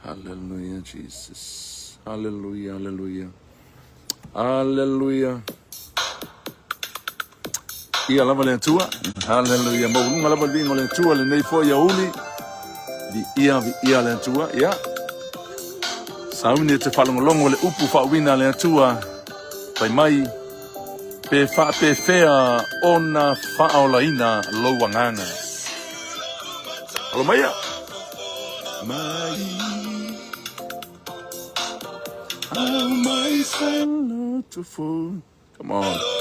Hallelujah. Hallelujah, Jesus. Hallelujah, hallelujah. Hallelujah. Ia lava le Atua. Hallelujah. Maualuga lava le viiga o le Atua lenei foi aoauli. Viia, viia le Atua. Ia. Sauni e te faalogologo le upu faauuina a le Atua. Fai mai, pe faapefea ona faaolaina lou agaga. Alo maia. Mai. Come on.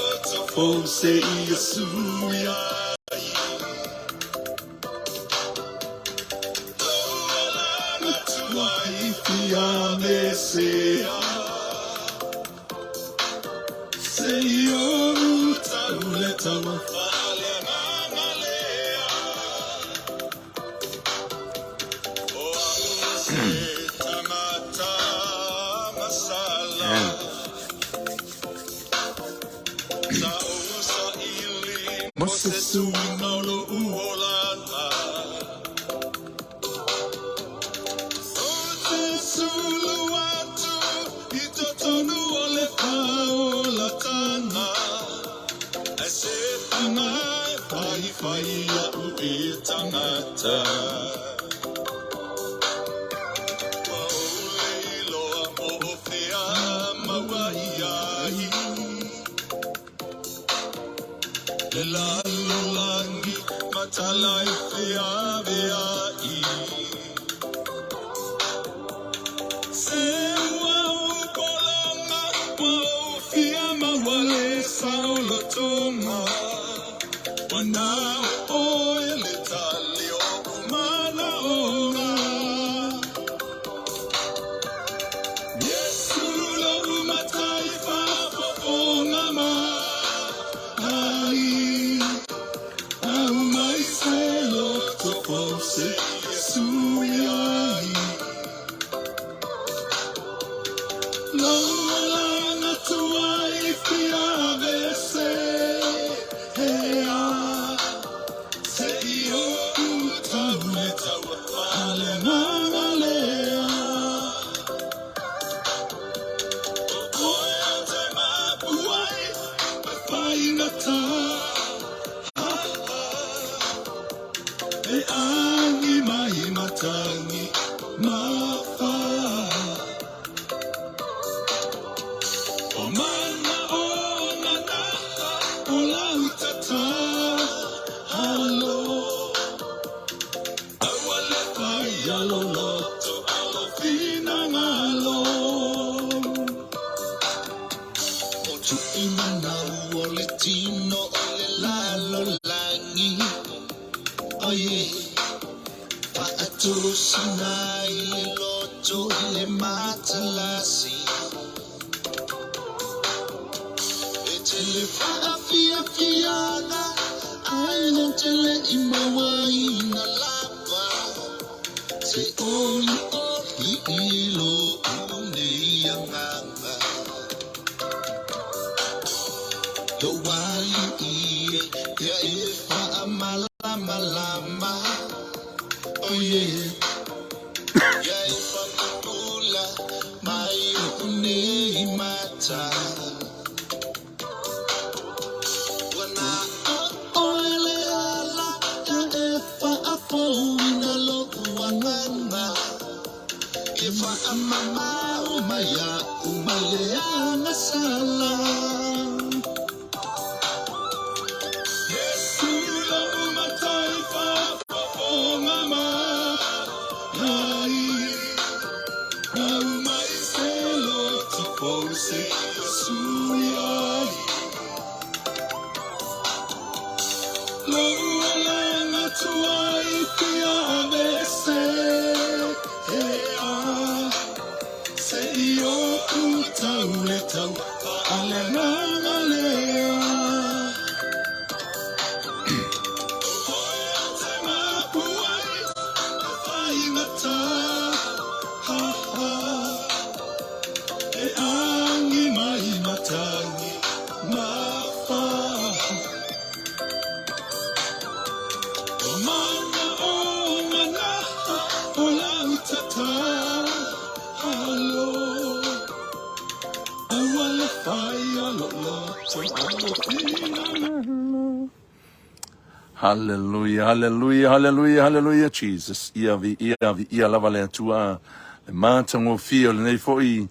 Hallelujah, hallelujah, hallelujah, hallelujah, Jesus. Ia vi, ia vi, ia lava le Atua. Le matagofie o lenei foi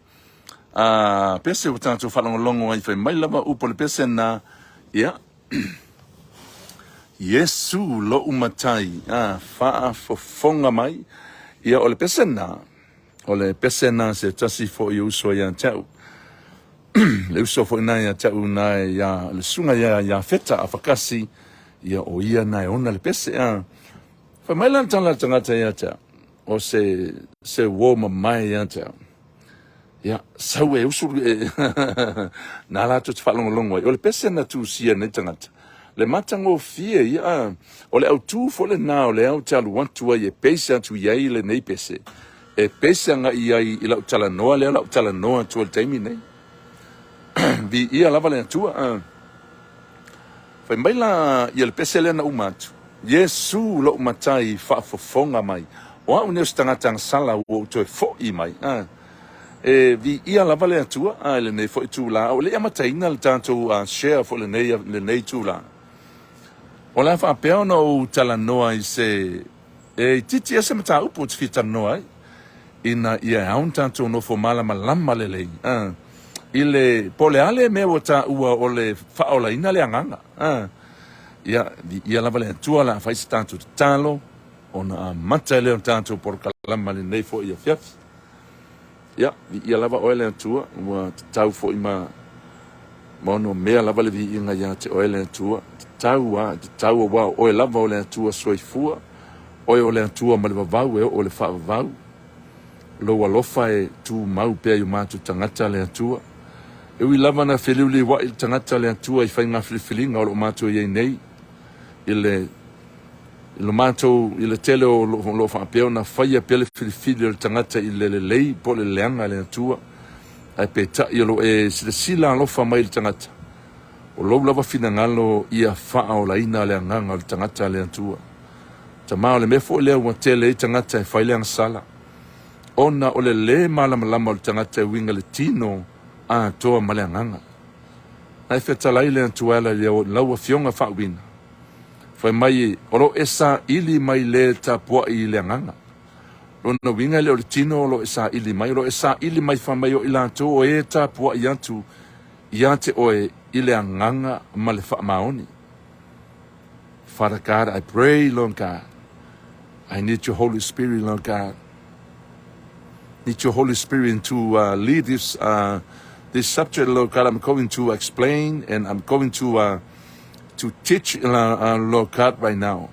a pese ua tatou faalogologo ai fai mai lava upu o le pese na ia Iesu lo'u matai a faafofoga mai ia o le pese na o le pese na se tasi foi o uso ia te au le uso foi na ia te au na ia le susuga ia Iafeta Afakasi ia o ia na e ona le pese a fai mai la le tala a le tagata ia te au o se se uo mamae ia te au Ia, sau e usu e, nā lātou te faalogologo ai. O le pese na tusia nei tagata. Le matagofie ia, o le autū foi lenā o lea ou te alu atu ai e pese atu i ai lenei pese. E pese agai i ai i lau talanoa lea lau talanoa atu ai i le taimi nei. Viia lava le Atua. Fai mai la ia le pese lea na uma atu. Iesu lou matai faafofoga mai. O au nei o se tagata agasala ua ou toe foi mai. A, e viia lava le Atua a i lenei foi itula. A ua le i amataina le tatou share foi lenei, lenei itula. O le a faapea ona ou talanoa i se e itiiti ia se mataupu ou te fia talanoa ai ina ia ao ona tatou nofo malamalama lelei a, i le po o le a le mea ua taua o le faaolaina le agaga a. Ia, viia lava le Atua o le a fai se tatou tatalo ona amata ai lea o le tatou polokalama lenei foi afiafi. Ia, viia lava oe le Atua, ua tatau foi ma ma ono mea lava le viiga ia te oe le Atua. Tatau a, tatau aua o oe lava o le Atua soifua, oe o le Atua ma le vavau e oo i le faavavau. Lou alofa e tumau pea i o matou tagata le Atua. E ui lava na feliuliuai le tagata le Atua i faiga filifiliga o lo o matou i ai nei i le I lo matou, i le tele o lo o faapea ona faia pea le filifili o le tagata i le lelei po o le leaga e le Atua, ae peitai o lo o e silasila alofa mai i le tagata, o lou lava finagalo ia faaolaina le agaga o le tagata a le Atua. Tama, o le mea foi lea ua tele ai tagata e fai le agasala, ona o le lē malamalama o le tagata e uiga i le tino atoa ma le agaga. Na e fetalai le Atua e ala i lau Afioga faauuina, Fai mai, o lo o e saili mai le tapuai i le agaga. Lona uiga e le o le tino o lo o e saili mai, o lo o e saili mai fai mai o i latou o e tapuai atu ia te oe i le agaga ma le faamaoni. Father God, I pray, Lord God, I need your Holy Spirit, Lord God. Need your Holy Spirit to lead this subject, Lord God. I'm going to explain and I'm going to teach, Lord God, right now.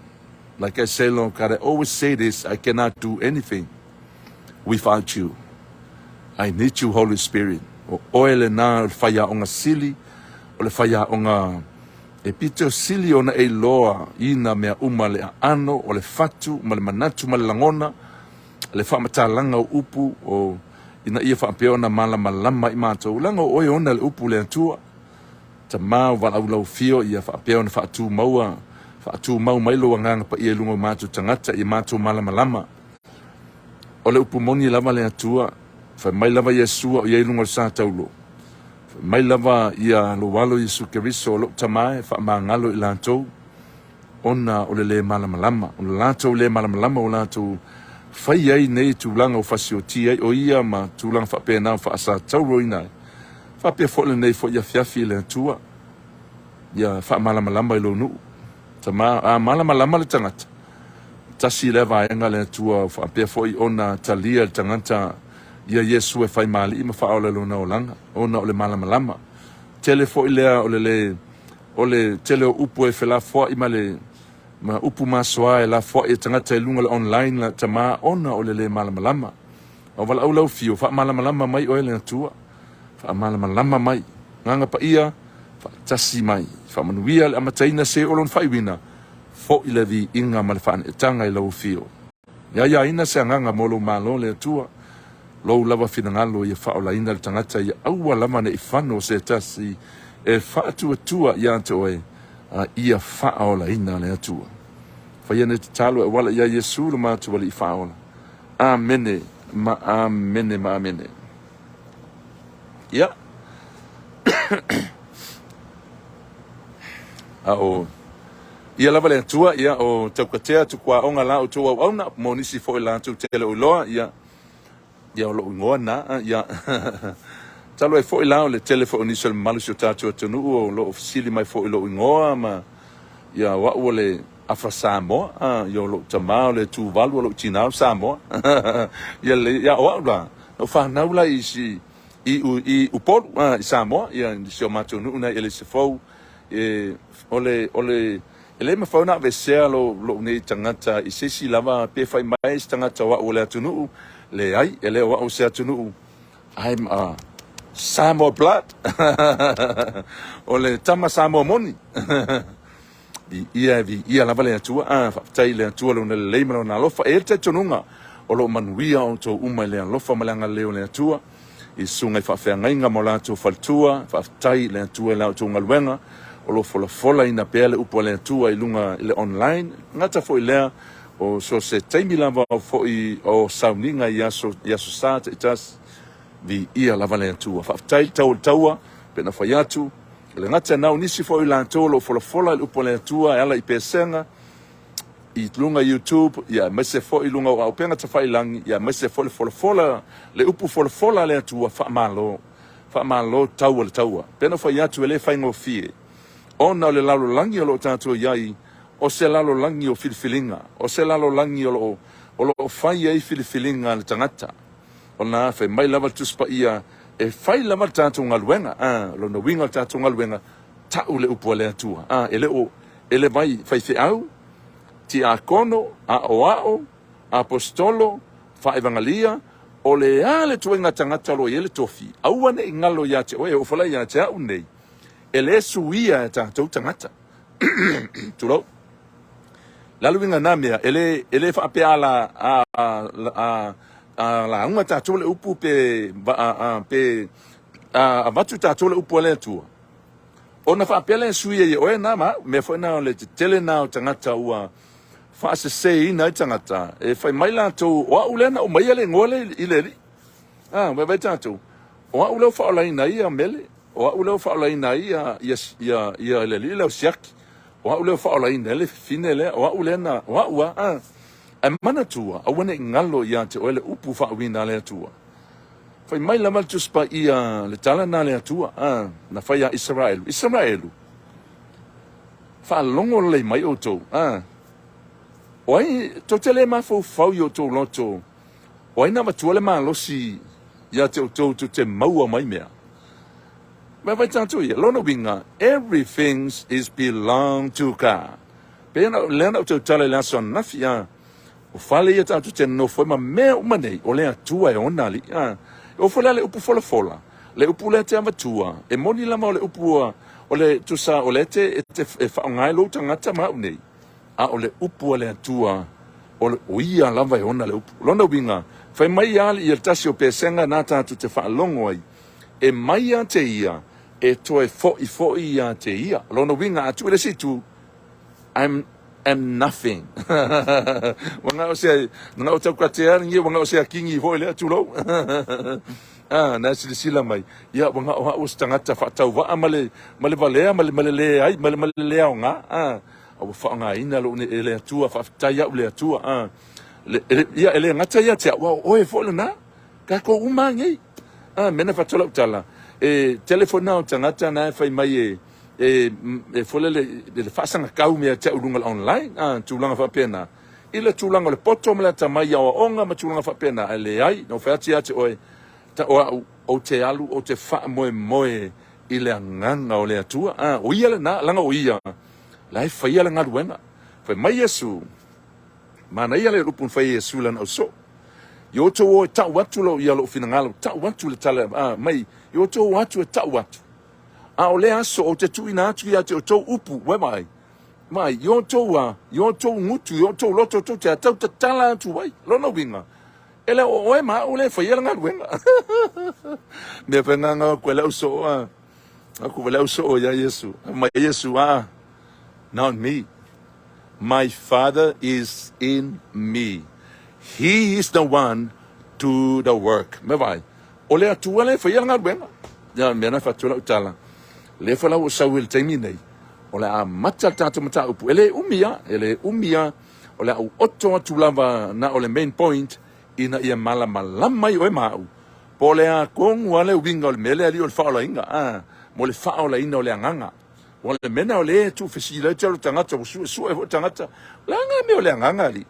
Like I say, Lord God, I always say this, I cannot do anything without you. I need you, Holy Spirit. O oe lena o le faiaoga sili, o le faiaoga e pito sili ona e iloa i nā mea uma le aano, o le fatu, ma le manatu, ma le lagona, le faamatalaga o upu, o ina ia faapea ona malamalama i matou. Leaga o oe ona le upu le Atua. Tama o valaau lau afio ia faapea ona faatumaua, faatumau mai lou Agaga Paia i luga o matou tagata ia matou malamalama. O le upu moni lava le Atua, fai mai lava Iesua o i ai i luga o le sa taulo. Fai mai lava ia lou alo Iesu Keriso o lou Tama e faamagalo i latou ona o le le malamalama, o le latou le malamalama o latou fai ai nei tulaga o fasiotia ai o ia ma tulaga faapena o faasatauroina ai. Faapea foi lenei foi afiafi i le Atua, ia faamalamalama i lou nuu. Tama, a malamalama le tagata, tasi lea vaega le Atua faapea foi ona talia le tagata ia Iesu e fai ma alii ma faaola i lona olaga, ona o le malamalama. Tele foi lea o le le, o le tele o upu e felafoai ma le ma upu masoa e lafoai e tagata i luga o le online la tama ona o le le malamalama. O valaau lau fio, faamalamalama mai oe le Atua. Faamalamalama mai. Agaga Paia, faatasi mai. Faamanuia le amataina se o lona faaiuina, foi le viiga ma le faaneetaga i lau afio. Ia aiaina se agaga mo lou malo le Atua, lou lava finagalo ia faaolaina le tagata ia aua lava ne i fano se tasi e faatuatua ia te oe, a ia faaolaina le Atua. Faia nei tatalo e auala ia Iesu lo matou Alii Faaola. Amene ma amene ma amene. Ia. A o ia lava le Atua, ia o taukatea tukuaoga la outou auauna, mo nisi foi latou te le o iloa, ia, ia o lou igoa na, ia. Talu ai foi la o le tele foi o nisi o le mamalu si o tatou atunuu o lo o fesili mai foi i lou igoa ma ia o au o le Afa Samoa, ia o lou tama o le Tuvalu o lou tina o le Samoa. Ia le, ia o au la, na ou fanau la i si i, i Upolu i Samoa, ia i si o matou nuu na i Elesefou. E, o le, o le, e le mafai ona aveesea lou, lou nei tagata i se isi lava pe fai mai se tagata o au o le atunuu, leai, e le o au se atunuu. I'm a Samoa blood. O le tama Samoa moni. Viia e viia lava le Atua. A, faafetai i le Atua lona lelei ma lona alofa. E i ai le talitonuga o lo o manuia outou uma i le alofa ma le agalelei o le Atua i susuga i faafeagaiga ma o latou faletua. Faafetai i le Atua i la outou galuega o lo o folafolaina pea le upu a le Atua i luga i le online. Gata foi lea o so o se taimi lava foi o sauniga i aso i aso Sa taitasi. Viia lava le Atua. Faafetai le tau o le taua, pe na fai atu. E le gata na o nisi foi o i latou o lo o folafola i le upu a le Atua e ala i pesega i luga YouTube, ia aemaise foi i luga o auupega tafailangi, ia aemaise foi le folafola, le upu folafola a le Atua, faamalo, faamalo tau o le taua. Pe na fai atu e le faigofie, ona o le lalolagi o lo o tatou i ai, o se lalolagi o filifiliga, o se lalolagi o lo o, o lo o fai ai filifiliga a le tagata. Ona fai mai lava le Tusi Paia, e fai lava le tatou galuega, a, lona uiga o le tatou galuega, tau le upu a le Atua. A, e le o, e le vai faifeau, tiakono, aoao, aposetolo, faaevagalia, o le a le tuaiga tagata o lo o i ai le tofi, aua ne i galo ia te oe, e oo foi la ia te au nei, e le suia e tatou tagata. Tulou. Le a le uiga na mea, e le, e le faapea a la, a, a, a, a lauga tatou le upu pe, a, a, pe a, avatu tatou le upu a le Atua, ona faapea lea e sui ai e oe na ma au. Mea foi na o le tetele na o tagata ua faaseseina ai tagata, e fai mai latou, o au lea na aumaia le igoa lea i le Alii. A, vaivai tatou, o au lea ua faaolaina ai ia Mele, o au lea ua faaolaina ai ia, ia, ia, ia le alii lea o Siaki, o au lea ua faaolaina ai le fafine lea, o au lea na, o au a, a. Ae manatua, aua ne i galo ia te oe le upu faauiina a le Atua. Fai mai lava le Tusi Paia, le tala na a le Atua, a, na fai ia Isaraelu, Isaraelu, faalogo lelei mai outou, a, o ai, tou te le mafaufau i outou loto, O ai na avatua le malosi ia te outou tou te maua mai mea? Vaivai tatou ia, lona uiga, everything is belong to God. Pei ona, lea na ou tautala i le aso ananafi, a, o fale ia tatou te nonofo ai ma mea uma nei, o le Atua e ona alii. A, e oo foi la le upu folafola, le upu lea te avatua, e moni lava o le upu a, o le tusa o lea te, e te e faaaoga ai lou tagata ma au nei, A o le upu a le Atua, o le, o Ia lava e ona le upu. O lona uiga, fai mai ia le tasi o pesega na tatou te faalogo ai, e mai ia te Ia, e toe foi foi ia te Ia. O lona uiga, a tuu i le isi itu, I'm am nothing. Ua na o se, na o tau katea ni, ua na o se akingi foi lea, tulou. Ah, na silasila mai, ia ua na o au o se tagata faatauvaa ma le, ma le valea ma le, ma le leai, ma le, ma le le aoga. Ah, A ua faaaogaina lou e le Atua, faafetai au le Atua. A, le, e, ia, e le gata ia te au, a o oe foi lena. Tatou uma lava nei. A, mea na fai atu lau tala, e tele foi na o tagata na e fai mai e, e, e foi lele, e le faasagatau mea te au i luga o le online, a, tulaga faapena. I le tulaga o le poto ma le atamai i aoaoga ma tulaga faapena, ae leai, na ou fai atu ia te oe, ta, o au, ou te alu, ou te faamoemoe i le agaga o le Atua. A, o ia lena, leaga o ia, la e faia le galuega. Fai mai Iesu, manaia le upu na fai e Iesu i lana ausoo. I outou o e tau atu lou, ia lou finagalo, tau atu le tala a, mai, i outou o atu e tau atu. A o lea aso ou te tuuina atu ia te outou upu, ua vaai, vaai, i outou a, i outou gutu, i outou loto tou te atau tatala atu ai. Lona uiga, e le o oe ma au lea e faia le galuega. Mea faigaga aku e le ausoo a. Aku wa le ausoo ia Iesu. Mai Iesu, ah, not me. My Father is in me. He is the one do the work. Me vai. O le Atua le faia le galuega. Ia mea na fatu lau tala. Le fa lau sau i le taimi nei. O le amata le tatou mataupu. E le umi a, e le umi a. O le a ou oto atu lava na o le main point ina ia malamalama ai oe ma au. Po o le a tonu lava le uiga o le mea lea alii o le faaolaina, a, mo le faaolaina o le agaga. Ua le mea lena o lea e tuufesili ai tele o tagata, ua suesue foi tagata. O le a nga mea o le agaga alii?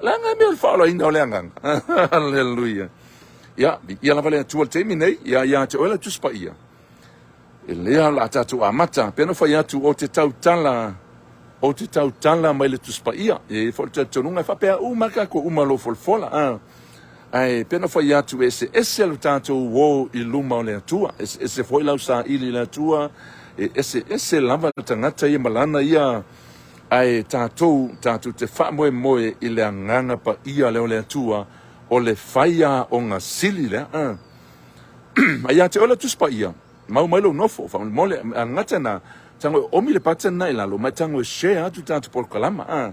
O le a nga mea o le faaolaina o le agaga? Aleluia. Ia, viia lava le Atua i le taimi nei, ia ia te oe le Tusi Paia. E lea o le a tatou amata, pei ona fai atu, ou te tautala, ou te tautala mai le Tusi Paia. E i ai foi le talitonuga e faapea uma tatou uma o lo o folafola. A, ae pei ona fai atu, e eseese lo tatou o i luma o le Atua. E eseese foi lau saili i le Atua, e eseese lava le tagata ia ma lana ia, ae tatou, tatou te faamoemoe i le Agaga Paia lea o le Atua, o le faiaoga sili lea. A. A ia te oe le Tusi Paia, mau mai lou nofo, faamolemole, a gata na, tago e omi le button na i lalo, ma e tago e share atu tatou polokalama, a,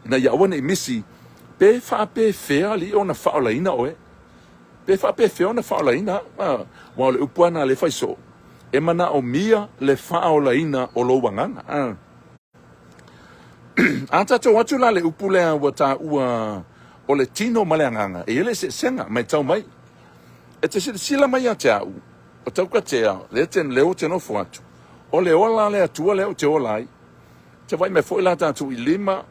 ina ia aua ne i misi, pe faapefea alii ona faaolaina oe, pe faapefea ona faaolaina au, a, aua o le upu lava na lea e fai soo, e manaomia le faaolaina o lou agaga, a. A tatou atu la le upu lea ua taua o le tino ma le agaga, e i ai le eseesega, matau mai. E te silasila mai ia te au, o Taukatea, lea te, lea ou te nofo atu, o le ola a le Atua lea ou te ola ai. Te vaai mai foi la tatou i lima,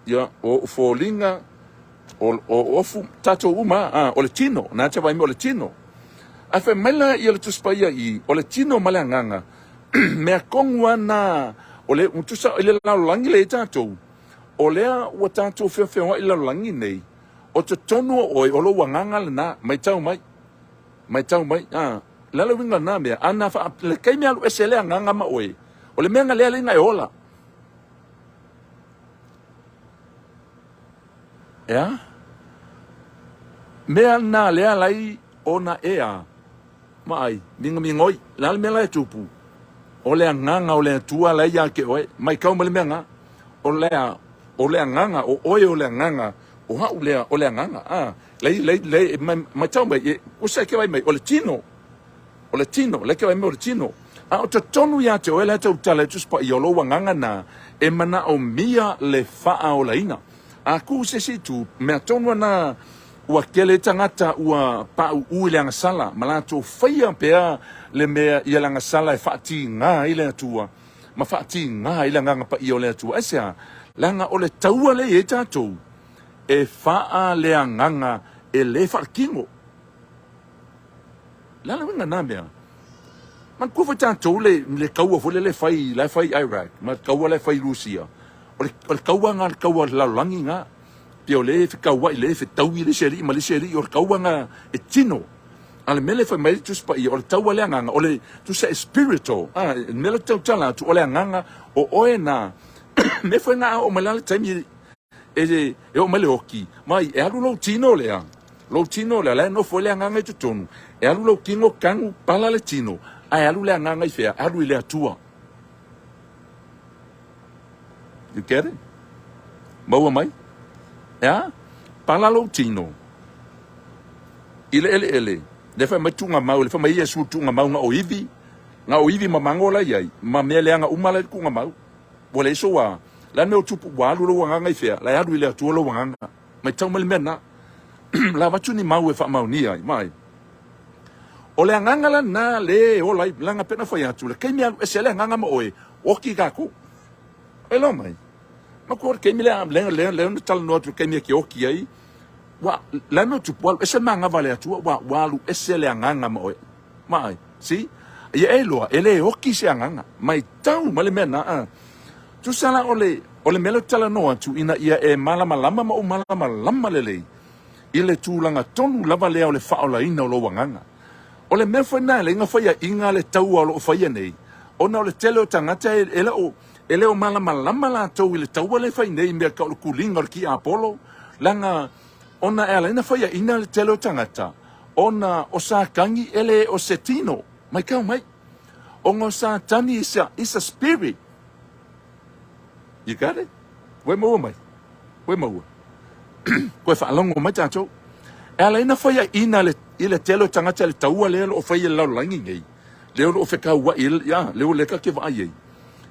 ia, o ou foliga, o, o ofu, tatou uma, a, o le tino, na te vaai mai o le tino. Ae fai mai la ia le Tusi Paia i, o le tino ma le agaga, mea tonu lava na, o le, tusa i le lalolagi lea i tatou, o lea ua tatou feofeoai i le lalolagi nei, O totonu o oe, o lou agaga lena. Matau mai. Matau mai. A, le a le uiga o lena mea? A na faa, le taimi alu ese le agaga ma oe, o le mea na lea leina e ola. Ea? Mea na lea lai ona ea Vaai, migamigoi, le a le mea la e tupu? O le agaga o le Atua la e ia te oe. Matau mai le mea na. O le a, o le agaga, o oe o le agaga, o au lea o le agaga. A, lei, lei, lei, matau mai, e, usa e ke vai mai, o le tino. O le tino, lei ke vai mai o le tino. A o totonu ia te oe la e tautala i Tusi Paia, o lou agaga na e manaomia le faaolaina. A ku se isi itu, mea tonu ana Ua tele tagata ua paʻuʻu i le agasala ma latou faia pea le mea ia le agasala e faatiga ai le Atua ma faatiga ai le Agaga Paia o le Atua. Aisea? Leaga o le taua lea e i ai tatou e faaleagaga e le faalekino. Le a le uiga na mea? Manatua foi tatou le, le taua foi lele e fai, la e fai i Iraq, ma le taua la e fai i Rusia. O le, o le taua na, le taua lalolagi na. Pei o lea e fetauai, lea e fetaui le isi alii ma le isi alii, o le taua na e tino. A le mea lea e fai mai ai le Tusi Paia, o le taua le agaga, o le tusa e spiritual. A, le mea lea ou te tautala atu, o le agaga, o oe na, mea foi na a oo mai la le taimi e, e oo mai le oki, mai e alu lou tino lea, lou tino lea, la e nofo ai le agaga i totonu, e alu lou tino tanu pala le tino, ae alu le agaga i fea? Alu i le Atua. You get it? Maua mai? E a? Pala lou tino i le eleele, lea fai mai tuugamau, le fai mai Iesu tuugamau na o ivi, na o ivi ma mago la i ai, ma mea leaga uma la i le tuugamau. Ua leai sou a, le a le mea o tupu, ua alu lou agaga i fea? La e alu i le Atua lou agaga. Matau mai le mea lena. La avatu ni mau e faamaonia ai, vaai. O le agaga lena le e ola ai, leaga pei ona fai atu, le taimi e alu ese ai le agaga ma oe, oki tatou. E iloa mai? Matua o le taimi lea, lea, lea, lea na talanoa atu i le taimi e te oki ai, ua, le a le mea o tupu, ua alu ese le manava a le Atua, ua, ua alu ese le agaga ma oe. Vaai, see? Ia e iloa, e le oki se agaga. Matau mai le mea lena, a. Tusa la o le, o le mea lea ou te talanoa atu, ina ia e malamalama ma ou malamalama lelei i le tulaga tonu lava lea o le faaolaina o lou agaga. O le mea foi lena e ala ai ona faiaina le taua o lo o faia nei, ona o le tele o tagata e, e le o, e le o malamalama latou i le taua lea e fai nei i mea tau o le tuliga o le tiapolo, leaga ona e ala ai ona faiaina le tele o tagata, ona o Satani e le o se tino. Matau mai. Ona o Satani is a, is a spirit. You got it? Ua e maua mai? Ua e maua? Koe faalogo mai tatou. E ala ai ona faiaina le, i le tele o tagata i le taua lea o lo o fai e le lalolagi nei, lea o lo o fekauai, ia, lea o lea tatou te vaai ai.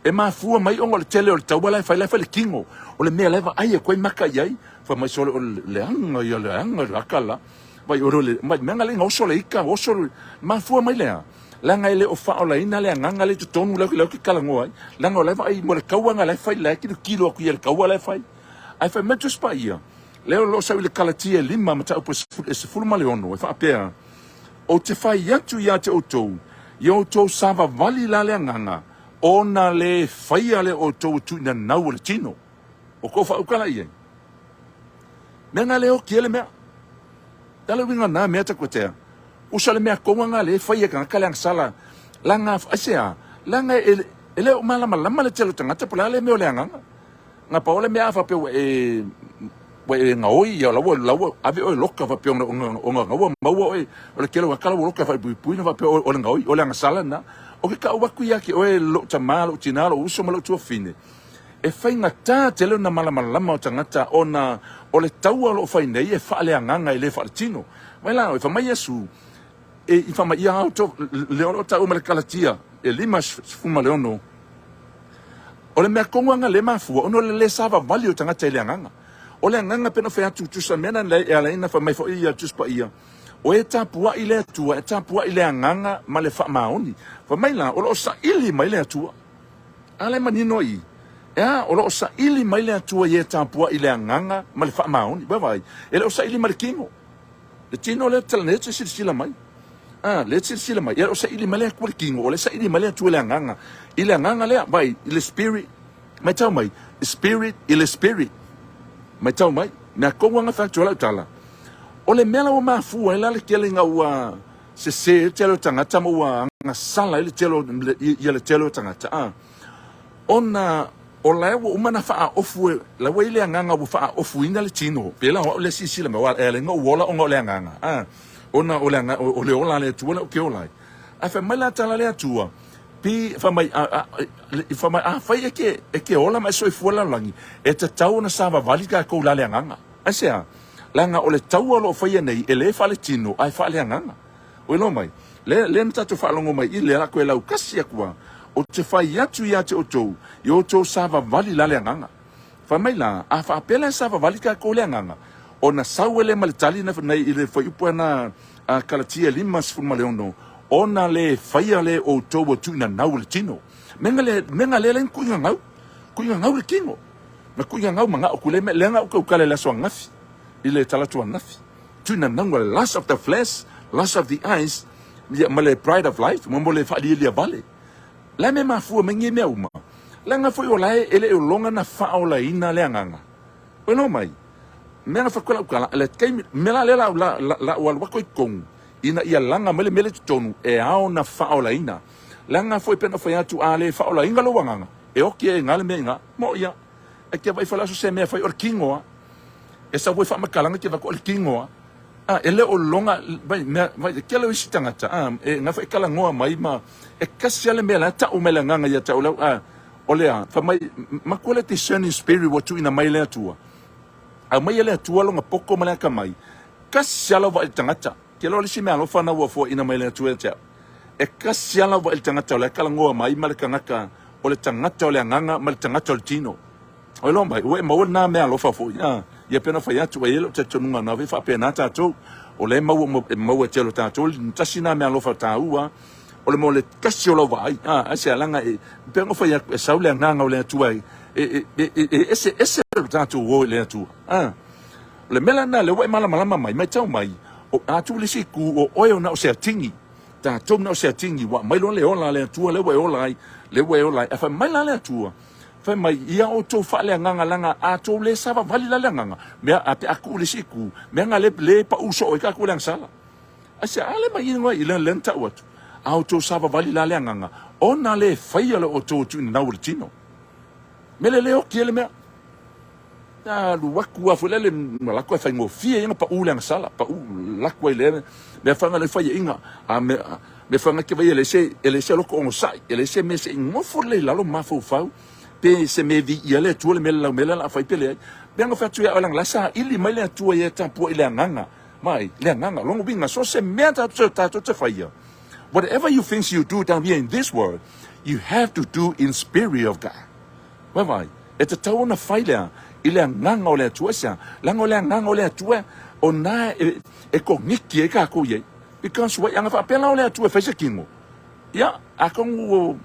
E mafua mai ona o le tele o le taua la e fai, la e fai le tino. O le mea la e vaai atu ai maka i ai, fai mai sole o le leaga ia, leaga le aka la. Vai o le, mai mea le oso le ika, oso le, mafua mai lea. Leaga e le o faaolaina le agaga lea i totonu lea ou te talanoa ai. Leaga o la e vaai mo le taua la e fai, la e tilotilo atu i le taua la e fai. Ae fai mai le Tusi Paia, lea o lo o sau i le Kalatia e 5 mataupu e 16 e faapea, Ou te fai atu ia te outou, ia outou savavali la le agaga, ona le faia lea o outou e tuuinanau o le tino. O kou faauka la i ai. Mea na le oki e le mea. Tala uiga na mea takuatea. Usa le mea konga nga le fai e tagata le agasala. Langa, aisea, langa e, e le o malamalama le tele o tagata po o le a le mea o le agaga. Na pau le mea a faapea ua e ua e gaoi ia la ua la ua ave oe loka faapea ona ona ona ua maua oe o le tele o kala ua loka faaipuipui na faapea o le gaoi o le agasala na. O ke kau atu ia te oe lou tama lou tina lou uso ma lou tuafafine e faigata tele ona malamalama o tagata ona o le taua o lo o fai nei e faaleagaga e le faaletino. Mai la, e fai mai Iesu, e i fai mai ia au to le o lo o taua ma le Kalatia e 56, o le mea tonu lava le mafua ona o le le savavali o tagata i le agaga. O le agaga pei ona fai atu tusa mea na e ala ai ona fai mai foi ia Tusi Paia, o e tapuai le Atua, e tapuai le agaga ma le faamaoni. Fai mai la, o lo o saili mai le Atua. A lea e manino i i. E a? O lo o saili mai le Atua i e tapuai i le agaga ma le faamaoni. Ua vaai, e le o saili mai le tino. Le tino lea lea te silasila mai. A, lea te silasila mai. E le o saili mai le Atua i le tino, o lea e saili mai le Atua i le agaga. I le agaga lea, vaai, i le spirit. Matau mai, spirit i le spirit. Matau mai, mea tonu lava na fai atu ai lau tala. O le mea la ua mafua ai la le tele ina ua sese ai le tele o tagata ma ua agasala ai le tele o, ia le tele o tagata, a, ona O la ua uma ona faaofu e, la ua i le agaga ua faaofuina le tino, pela o au lea silasila mai, aua e ala ai ona ou ola ona o le agaga, a, ona o le aga, o le ola a le Atua lea ou te ola ai. Ae fai mai la tala a le Atua, pi, fai mai, a, a, fai mai, afai e te, e te ola ma e soifua i le lalolagi, e tatau ona savavali tatou i la le agaga. Aisea? Leaga o le taua o lo o faia nei, e le faaletino, ae faaleagaga. Ua iloa mai, lea, lea na tatou faalogo mai i le lako e laukasi atu lava, ou te fai atu ia te outou, ia outou savavali la le agaga. Fai mai la, a faapea la e savavali tatou i le agaga, ona sau ai lea ma le tali na, na i le fuaiupu ana a Kalatia 56, ona le faia lea e outou ua tuuina nau e le tino. Mea le, mea lea lea na tuuina nau, tuuina nau le tino. Na tuuina nau manao ku le mea, lea na ou tautala i le aso ananafi, i le talaatu ananafi. Tuinanauga, lust of the flesh, lust of the eyes, ia, ma le pride of life, mo le faalialia vale. La mea mafua mai nei mea uma. Leaga foi o lae e le o loga na faaolaina le agaga. Oi no mai. Mea na fakola ukala, le taimi, mea la le la la la, la o alu atu i totonu, ina ia laga mai le mea le totonu, e ao na faaolaina. Leaga foi pe na fai atu a le faaolaina lou agaga, e oki e ina le mea ina. Mo ia. E te vai fale aso se mea fai o le kino a. E sau foi faamatalaga ke vaku o le tino a. A, e le o loga, vai, mea, vai, e tele o isi tagata, a, e na foi talanoa mai ma, e kasi a le mea la tau mai le agaga ia te au lau, a, o le a, fai mai, matua le discerning spirit ua tuuina mai le Atua. Aumai e le Atua lona poto ma le atamai, kasi a lau vaai i le tagata. Ke loa le isi mea alofa na ua foaiina mai le Atua ia te au. E kasi a lau vaai i le tagata o la e talanoa mai ma le tagata, o le tagata o le agaga ma le tagata o le tino. Oi loa mai, ua e maua lena mea alofa foi, a, ia pei ona fai atu, e i ai lou talitonuga na foi faapena tatou, o lea e maua, e maua e tele o tatou, tasi lena mea alofa taua, o le mo le kasi o lau vaai, a, aisea, leaga e, pei ona fai atu, e sau le agaga o le Atua e, e, e, e, e ese ese lo tatou o i le Atua, a. O le mea la lena, lea ua e malamalama mai, matau mai, o, a tuu le isi itu, o oe o na o se atigi, tatou na o se atigi, ua aumai loa le ola a le Atua lea ua e ola ai, lea ua e ola ai, ae fai mai la le Atua, Fai mai, ia outou faaleagaga leaga a tou le savavali la le agaga, mea a pe a tuu le isi itu, mea na le le pau soo ai tatou i le agasala. Aisea, a le mai inoa i lea na tau atu, a outou savavali la le agaga, ona le faia le outou e tuuina nau o le tino. Mea le le oki ai le mea. Alu atu lava foi lele, lako e faigofie ia ona pau le agasala, pau lako ai le mea fanga le faiaina, a mea mea fanga ke vai e se e le se loko onosai, e le se mea se i nofo lelei i lalo mafaufau, pe se mea viia le Atua le mea lau mea la fai pe leai. Pe anga fai atu ia oe leaga la saili mai le Atua ia e tapuai i le agaga, mai le agaga, lona uiga so se mea tatou tatou te faia. Whatever you think you do down here in this world, you have to do in spirit of God. Vaavaai, e tatau ona fai lea i le agaga o le Atua. Aisea? Leaga o le agaga o le Atua o na e, e koniki ai kākou i ai. Because wai, ana faapea la o le Atua e fai se kino, ia, atonu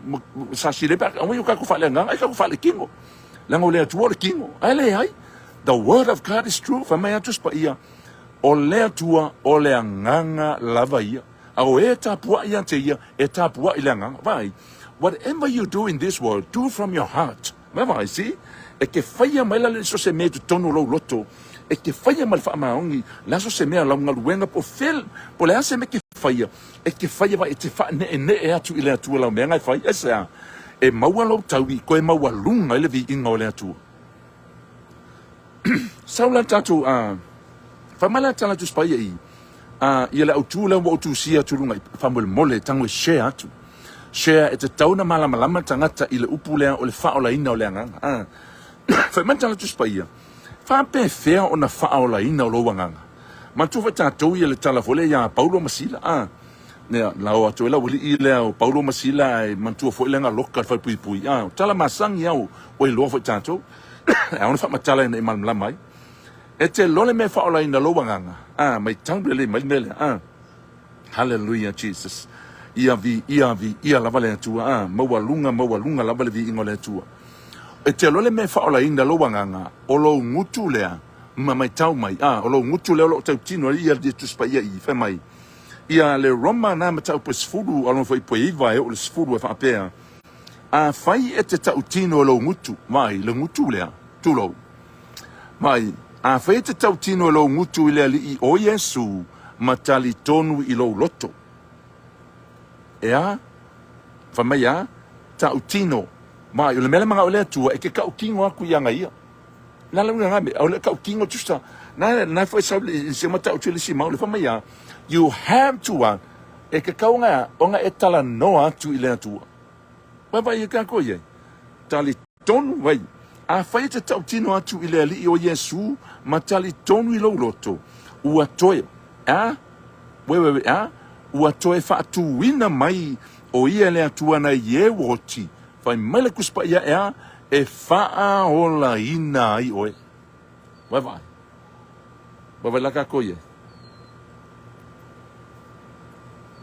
sa sile pe aua i o kākou faaleagaga, ai kākou faalekino. Leaga o le Atua o le kino. Ae leai, the word of God is true. Fai mai atu Paia, o le Atua o le agaga lava ia. A o e tapuai ia te ia, e tapuai le agaga. Vaai, whatever you do in this world, do from your heart. Vaai, see? E te faia mai la le so se mea i totonu o lou loto, e te faia ma le faamaoni, le a so se mea, lau galuega, po o fea, po o le a se mea e te faia, e te faia vaai, e te faaneenee atu i le Atua lau mea na e fai. Aisea? E maua lou taui, koe maualuga ai le viiga o le Atua. Sau la tatou, fai mai la tala Tusi Paia i, ia le autū lea ua ou tusia atu i luga i faamolemole, tago e share atu. Share e tatau ona malamalama le tagata i le upu lea o le faaolaina o le agaga. Fai mai le tala Tusi Paia, faapefea ona faaolaina o lou agaga? Manatua foi tatou ia le tala foi lea ia Paulo ma Sila. Ia, la o atu ai le aualii lea o Paulo ma Sila ae manatua foi lea na loka le falepuipui. O tala masani lava ua iloa foi tatou. E ao ona faamatala ina ia malamalama ai. E te iloa le mea e faaolaina lou agaga. A, matau lelei mai le mea lea. A, hallelujah Jesus. Ia viia, viia lava le Atua. A, maualuga, maualuga lava le viiga o le Atua. E te iloa le mea e faaolaina lou agaga, o lou gutu lea, ma matau mai. A, o lou gutu lea o lo o tautino ai ia le Tusi Paia i, fai mai, ia le Roma na mataupu e 10, a lona foi po e 9 e oo i le 10 e faapea, Afai e te tautino e lou gutu, vaai, le gutu lea, tulou, vaai, afai e te tautino e lou gutu i le Alii o Iesu ma talitonu i lou loto, e a? Fai mai a? Tautino. Ma o le mea le manao le Atua e ke tautino atu ia ia. Na le uiga me o le tautino tusa. Na na foi sau le se ma tau le si mau le fa mai ia. You have to one. E ke kaunga ona e tala noa atu i le Atua. Vai vai e ka ko ye. Tali tonu vai. A fai e te tautino atu i le alii o Iesu ma tali tonu i lou loto. Ua toe, a? We we we, a? Ua toe faatuina mai o ia le Atua na i e oti. Fai mai le Tusi Paia e a? E faaolaina ai oe. Vai vai. Vai vai la kākou ia.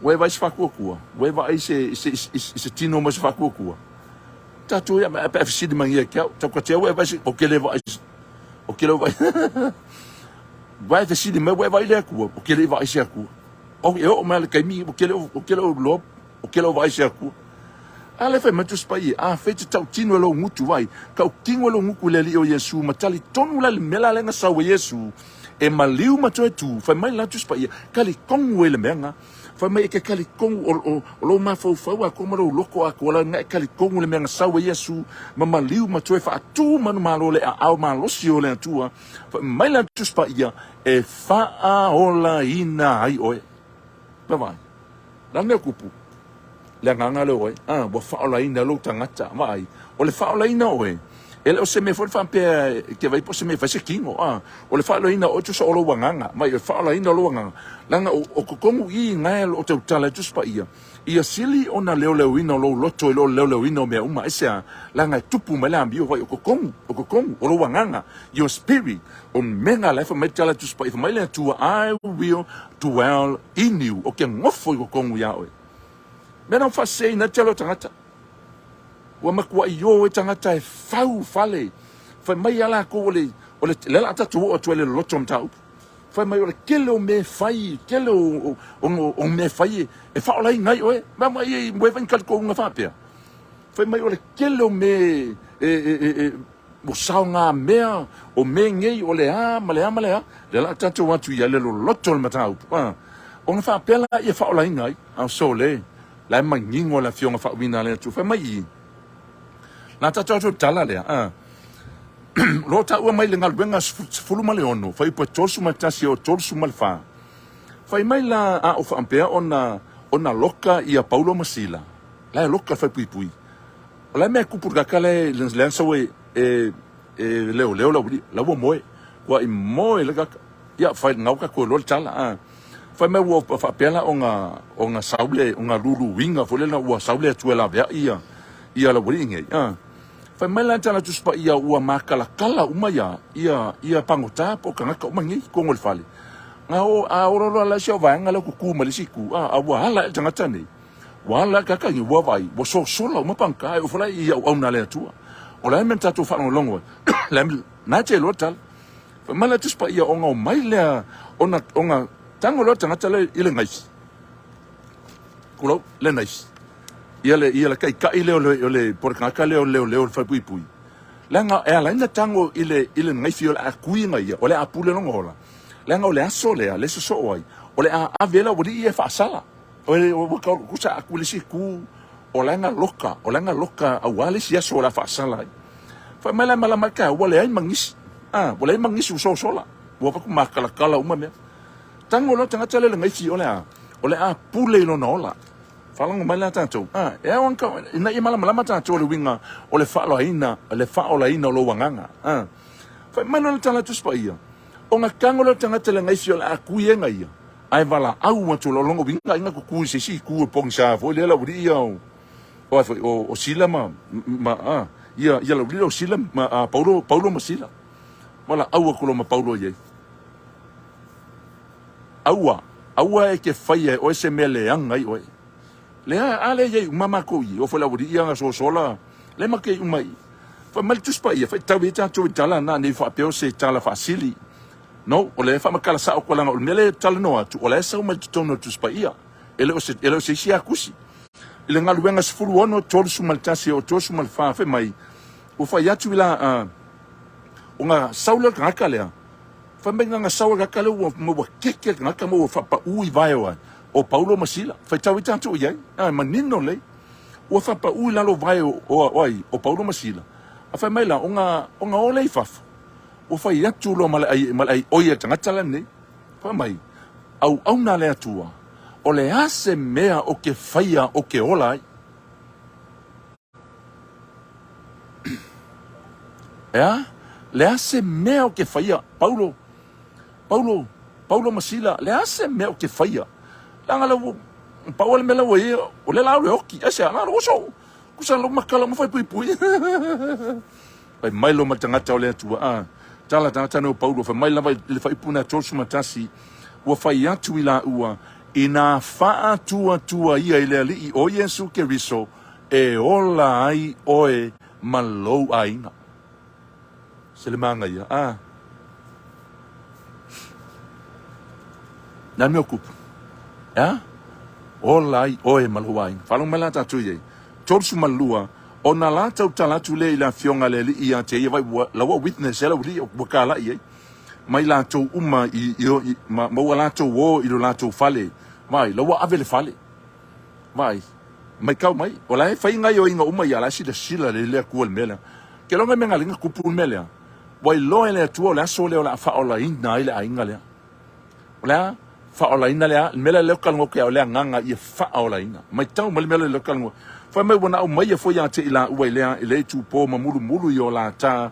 Ua e vaai se faakuakua, ua e vaai se, se, se, se tino ma se faakuakua. Tatou ia, pe a fesili mai ia ke au, tau ka te au e vaai se, o ke le vaai, o ke le vaai. Vai fesili mai, ua e vaai le Atua, o ke le vaai se Atua. O e oo mai le kaimi, o ke le, o ke le loa, o ke le vaai se Atua. A le fai mai Tusi Paia, a fai te tautino e lou gutu vai, tautino e lou gutu i le Alii o Iesu, ma talitonu la i le mea la lea na sau e Iesu, e maliu ma toe tu, fai mai la Tusi Paia, talitonu e le mea na. Fai mai e ke talitonu o, o, o lou mafaufau atoa ma lou loto atoa la na e talitonu le mea na sau e Iesu, ma maliu ma toe faatu manumalo le aao malosi o le Atua, fai mai la Tusi Paia, e faaolaina ai oe. Bye bye. La mea kupu. Le agaga lea oe, a, ua faaolaina lou tagata, vaai. O le faaolaina oe, e le o se mea foi faapea e te vaai po o se mea e fai se tino, a. O le faaolaina oe tusa o lou agaga, vaai, o le faaolaina o lou agaga. Leaga o, o totonu i i na e o lo o tautala ai Tusi Paia, ia sili ona leoleoina o lou loto i lo le leoleoina o mea uma. Aisea? Leaga e tupu mai le amio, vaai, o totonu, o totonu, o lou agaga, your spirit, o mea na la e fai mai le tala Tusi Paia, fai mai le Atua, I will dwell in you, o ke nofo i totonu iā oe. Mea na faaseseina ai le tele o tagata. Ua matuai o ai tagata e fau fale. Fai mai a lakou o le, o le, lea la tatou oo atu ai le loloto o mataupu. Fai mai o le tele o mea e fai, tele o, o, o, o mea e fai e, e faaolaina ai oe. Mea mai e, ua e talitonuga faapea. Fai mai o le tele o mea e, e, e, e, o saogamea, o mea nei, o le a ma le a ma le a. Lea la tatou atu i ai le loloto o le mataupu. Ah, ona faapea la ia faaolaina ai. A sole, la e manino le afioga faauiina a le Atua. Fai mai i, la tatou atu i tala lea. Ah, lo taua mai le galuega 16, fuaiupu e 31 o 34. Fai mai la a o faapea ona, ona loka ia Paulo ma Sila. La e loka le falepuipui. O la mea e kupu le kaka le le sau e e e leo leo la uli la ua moe. Ua i moe le kaka. Ia fai ngau ka koe loa le tala. Ah. Fai mai ua faapea la ona ona sau le ona luluina foi lea ua sau le Atua e laveai ia ia la uli nei. Ah. Fai mai la tala Tusi Paia ua makalakala uma ia ia ia pagota po o tagata uma nei i totonu o le fale. A o a ola loa la si au vaega lea ua kuku mai le isi itu, a, a ua ala ae le tagata nei. Ua ala ae le tagata nei, ua vaai, ua sosola uma pagota, ae oo foi la i auauna a le Atua. O le a le mea na tatou faalogologo ai? O le a le mea, na te iloa le tala. Fai mai la Tusi Paia ona omai lea, ona, ona tago loa le tagata lea i le naifi. Tulou, le naifi. Ia le, ia le taitai lea o le, o le, po o le tagata lea o le leoleo o le falepuipui. Leaga e ala ai ona tago i le, i le naifi o le a kui ina ia, o le a pule lona ola. Leaga o le aso lea, le sosoo ai, o le a ave ai le aualii ia e faasala. O le, ua tau, tusa atu i le isi itu, o la e galoka, o la e galoka aua le isi aso o le a faasala ai. Fai mai la e malama ai taeao, ua leai ma nisi. A, ua leai ma nisi ua sosola. Ua avatu makalakala uma mea. Tago loa le tagata lea i le naifi, o le a? O le a pule i lona ola. Faalogo mai la tatou, a, e ao ona, ina ia malamalama tatou i le uiga o le faaolaina, le faaolaina o lou agaga. A, fai mai loa le tala a Tusi Paia, ona tago lea o le tagata i le naifi o le a kui e ia, ae valaau atu loa, lona uiga ina tutu i se isi itu e pogisa foi lea laualii ia o, o ai foi, o, o Sila ma, ma, a, ia, ia laualii o Sila ma, a, Paulo, Paulo ma Sila. Valaau atu loa ma Paulo i ai. Aua, aua e te faia e oe se mea leaga ai oe. Lea, a lea i ai uma matou i, o foi le aualii ia na sosola, lea matou te i uma i. Fai mai le Tusi Paia, faitau ai tatou i tala na, nei faapea o se tala faasili. No, o lea e faamatala sao atu leaga o le mea lea e talanoa atu, o la e sau mai totonu o le Tusi Paia. E le o se, e le o se isi lava tusi. I le galuega 16, 31 e oo 34, fai mai, ua fai atu i la, uh, ona sau lea o le tagata lea, Fai mai na sau le tagata lea ua, ua keke le tagata ma ua faapaū i vae o ai, o Paulo ma Sila. Faitau ai tatou i ai, a, e manino lelei. Ua faapaū i lalo vae o, o ai, o Paulo ma Sila, a fai mai la, o ga, o ga o lea i fafo, ua fai atu loa ma le ai, ma le ai oi a le tagata lenei, fai mai, Auauna a le Atua, o le a se mea o ke faia o ke ola ai? Ea? Le a se mea o ke faia? Paulo, Paulo, Paulo ma Sila, le a se mea o ke faia? Leaga le ua, pau le mea la ua i ai, o le la o le oki, ai se a, na o oso, kusa lo makala ma fai pui pui. Fai mai lo ma tagata o le Atua, a, tala tagata nei o Paulo, fai mai lava i le faaipu na 31, ua fai atu i laua, inā faatuatua ia i le Alii o Iesu Keriso, e ola ai oe ma lou aiga. Se le manaia, a. Nā mea o kupu. A? Ola ai oe ma lou aiga. Faalogo mai la tātou i ai. 32, ona lātou tala atu lea i le afioga a le alii ia te ia, vai ua, la ua witness e lau alii ua kālaʻi ai, mai lātou uma i, i, i ma, ma ua lātou o i lo lātou fale, vai, la ua ave le fale. Vai, mai kau mai, o la e fai gaioiga uma ia, la e silasila lelei le Atua i le mea lea. Ke loga mea galinga kupu le mea lea. Ua iloa e le Atua o le aso lea o le a faaolaina ai le aiga lea. O le a faaolaina lea, le mea lea leo kalongo ke o le agaga ia faaolaina. Maitau mai le mea lea leo kalongo. Fai mai ua na aumaia foi ia te i laua i lea i le itupo ma mulumulu i o lata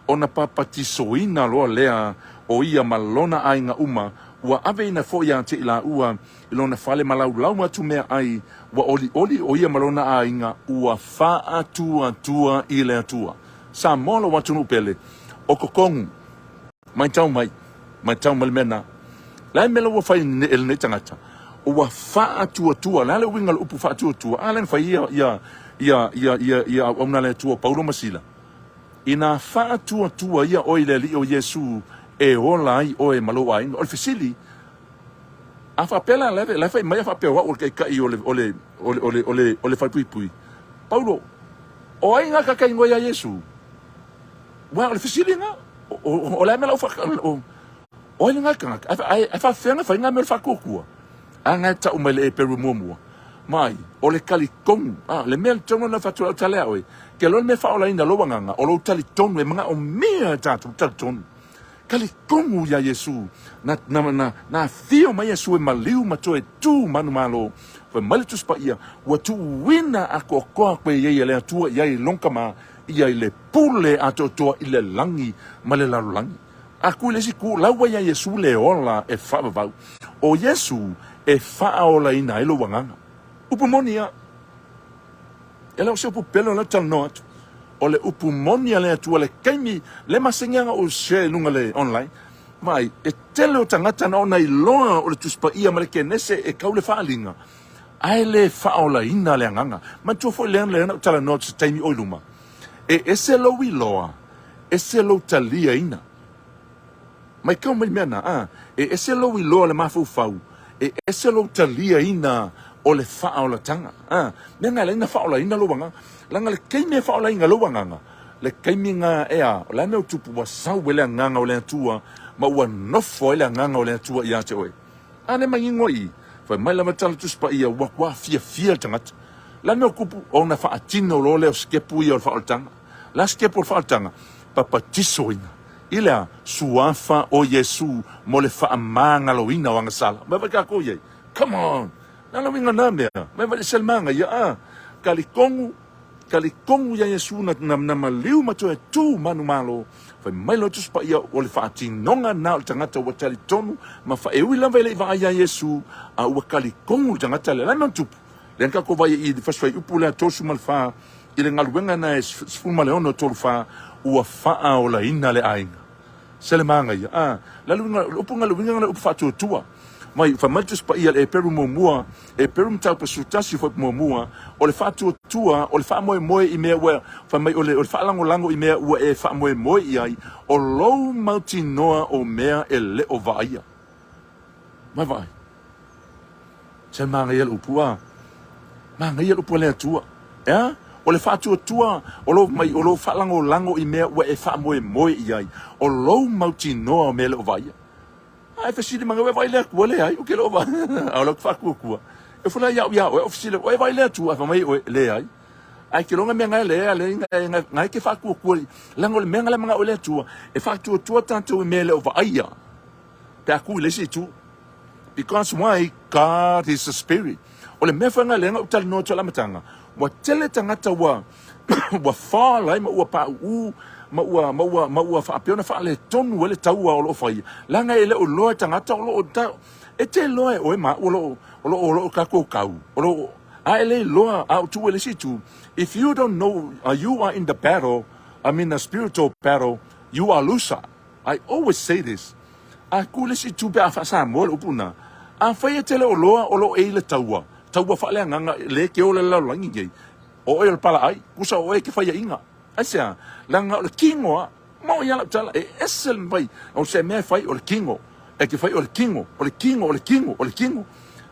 ona papatisoina loa lea o ia ma lona aiga uma, ua aveina foi ia te i laua i lona fale ma laulau atu meaai, ua olioli ʻo ia ma lona aiga, ua faatuatua i le Atua. Samoa lou atunuu pele, o kokonu, maitau mai, maitau mai le mea na. Le a le mea la ua fai e lenei tagata? Ua faatuatua, le a le uiga o le upu faatuatua? A lea na fai ia, ia, ia, ia, ia, ia auauna a le Atua o Paulo ma Sila. Inā faatuatua ia oe i le Alii o Iesu e ola ai oe ma lou aiga. O le fesili, A faapea la, la e fai mai a faapea o au o le taitai o le, o le, o le, o le, o le, o le falepuipui. Paulo, o ai ngā kaka ingoa iā Iesu? Ua, o le fesili ngā, o, o, o le a mea lau whaka, o, o ai ngā kangaka, ai, ai whawhea ngā whai ngā mea o le whakokua. A ngā tau mai le e peru mua mua. Mai, o le kali tonu, a, le mea le tonu na whatu au tale a oe, ke lo le mea whaola ina lo wanganga, o lo tali tonu e manga o mea tātou tali tonu. Talitonu iā Iesū, na, na, na, na afio mai Iesū e maliu ma toe tū manumalo. Fai mai le Tusi Paia, ua tuuina atoatoa koe i ai e le Atua i ai i lona Tama, ia i le pule atoatoa i le lagi ma le lalolagi. A ku i le isi ku, lau ai iā Iesū le ola e faavavau. O Iesū e faaolaina ai lou agaga. Upu moni ia. E le o se upu pele o lea ou te talanoa atu. O le upu moni a le Atua le taimi le maseniaga o share i luga le online. Vaai, e tele o tagata na ona iloa o le Tusi Paia ma le Kenese e kau le faaaliga, ae le faaolaina le agaga. Manatua foi lea lea na ou talanoa atu se taimi o i luma, e ese lou iloa, ese lou taliaina. Maitau mai mea na, a, e ese lou iloa o le mafaufau, e ese lou taliaina o le faaolataga. A, mea nga e alai na faaolaina lou agaga. Leaga le taimi e faaolaina lou agaga, le taimi nga e a, o le a mea o tupu, ua sau ai le agaga o le Atua, ma ua nofo ai le agaga o le Atua ia te oe. A le manino i i, fai mai lava tala Tusi Paia, ua matua fiafia le tagata. O le a mea o tupu, ona faatino loa lea o sitepu ia o le faaolataga. O le a sitepu o le faaolataga? Papatisoina. I le a? Suafa o Iesu mo le faamagaloina o agasala. Mai vai tatou i ai. Come on! Le a le uiga na mea? Mai vai le selemaga ia a? Talitonu, talitonu ia Iesu na, na, na maliu ma toe tu manumalo. Fai mai loa Tusi Paia o le faatinoga na o le tagata ua talitonu ma fa, e ui lava e le i vaai ia Iesu, a ua talitonu le tagata lea. Le a mea na tupu? Lea na tatou vaai i le fasi fuaiupu lea 34 i le galuega na e 16 34 ua faaolaina le aiga. Se le manaia. A, le uiga, le upu le uiga le upu faatuatua. Mai, fai mai le Tusi Paia le Eperu muamua, Eperu mataupu 11 fuaiupu muamua, o le faatuatua, o le faamoemoe i mea ua, fai mai o le, o le faalagolago i mea ua e faamoemoe i ai, o lou mautinoa o mea e le o vaaia. Mai vaai. Se manaia le upu a. Manaia le upu a le Atua. E a? O le faatuatua o lou mai, o lou faalagolago i mea ua e faamoemoe i ai, o lou mautinoa o mea e le o vaaia. A e fesili mai, ua e vaai i le Atua? Leai, ou te le o vaai. A o lau faatuatua, e fua la ia'u ia oe, o fesili, ua e vaai i le Atua? Ae fai mai oe, leai. Ae ke loga mea ngai le a le ngai ngai ke whaakuakua i leaga o le mea nga le manaʻo i le Atua e faatuatua tatou i mea e le o vaaia pe a ku i le isi itu. Because why? God is a spirit. O le mea foi nga lea na ou talanoa atu i le amataga, ua tele tagata ua ua fall ai ma ua pauu ma ua ma ua ma ua faapea ona faaletonu ai le taua o lo o faia, leaga e le o iloa e tagata o lo o ta, e te iloa e oe ma au o lo o o lo o o lo o tatou kau, o lo o a e le iloa a o tuu i le isi itu, if you don't know you are in the battle, I mean a spiritual battle, you are loser. I always say this. A ku le isi itu pe a faa-Samoa le upu na, afai e te le o loa o lo o e i le taua, taua faaleagaga le ke ola i le lalolagi nei, o oe o le palaai, kusa o oe ke faiaʻiga. Aisea? Leaga o le kino a, mo ia lau tala, e ese le mafai o se mea e fai o le kino, e ke fai o le kino, o le kino, o le kino, o le kino.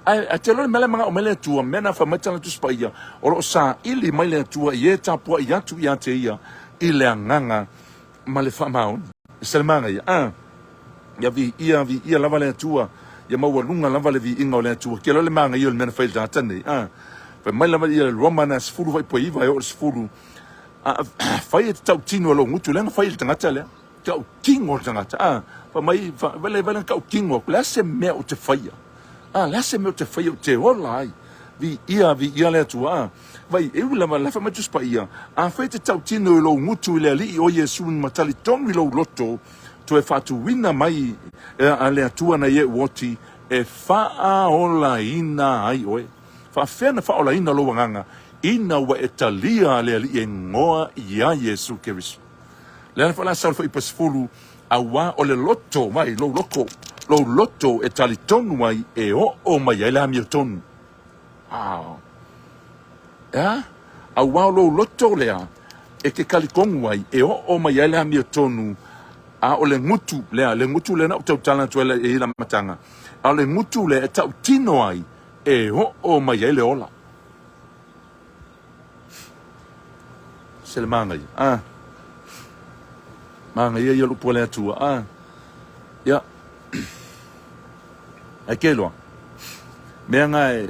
Ae, ae te iloa le mea la e manao mai le Atua, mea na fai mai tana Tusi Paia, o lo o saili mai le Atua i e tapuai atu ia te ia i le agaga ma le faamaoni. E se le manaia, a? Ia viia, viia lava le Atua, ia maualuga lava le viiga o le Atua. Ke loa le manaia o le mea na fai i le tagata nei, a? Fai mai lava ia le Roma na 19 e oo i le 10, a fai e te tautino e lou gutu, lea na fai e le tagata lea, tautino le tagata, a? Fai mai, vai vai na tautino aku, le a se mea ou te faia? A, le a se mea ou te faia ou te ola ai? Viia, viia le Atua, a? Vai, e ui lava, la fai mai Tusi Paia, afai e te tautino i lou gutu i le Alii o Iesu ma talitonu i lou loto, toe faatuina mai a le Atua na ie uoti e faaolaina ai oe. Faafefea na faaolaina lou agaga ina ua e talia a le Alii e ngoa iā Iesu Keriso? Le ala foi la sau le fuaiupu 10, auā o le loto, vai, lou loko, lou loto e talitonu ai e oo mai ai le amiotonu. Wow. Ea? Auā o lou loto lea e ke kalikonu ai, e oo mai ai le amiotonu, a o le gutu lea, le gutu lea na ou tautala atu ai i le amataga, a o le gutu lea e tautino ai, e oo mai ai le ola. Se le manaia. Ah. Manaia ia lupu o le Atua. Ah. Ia. Ai ke loa. Mea nga e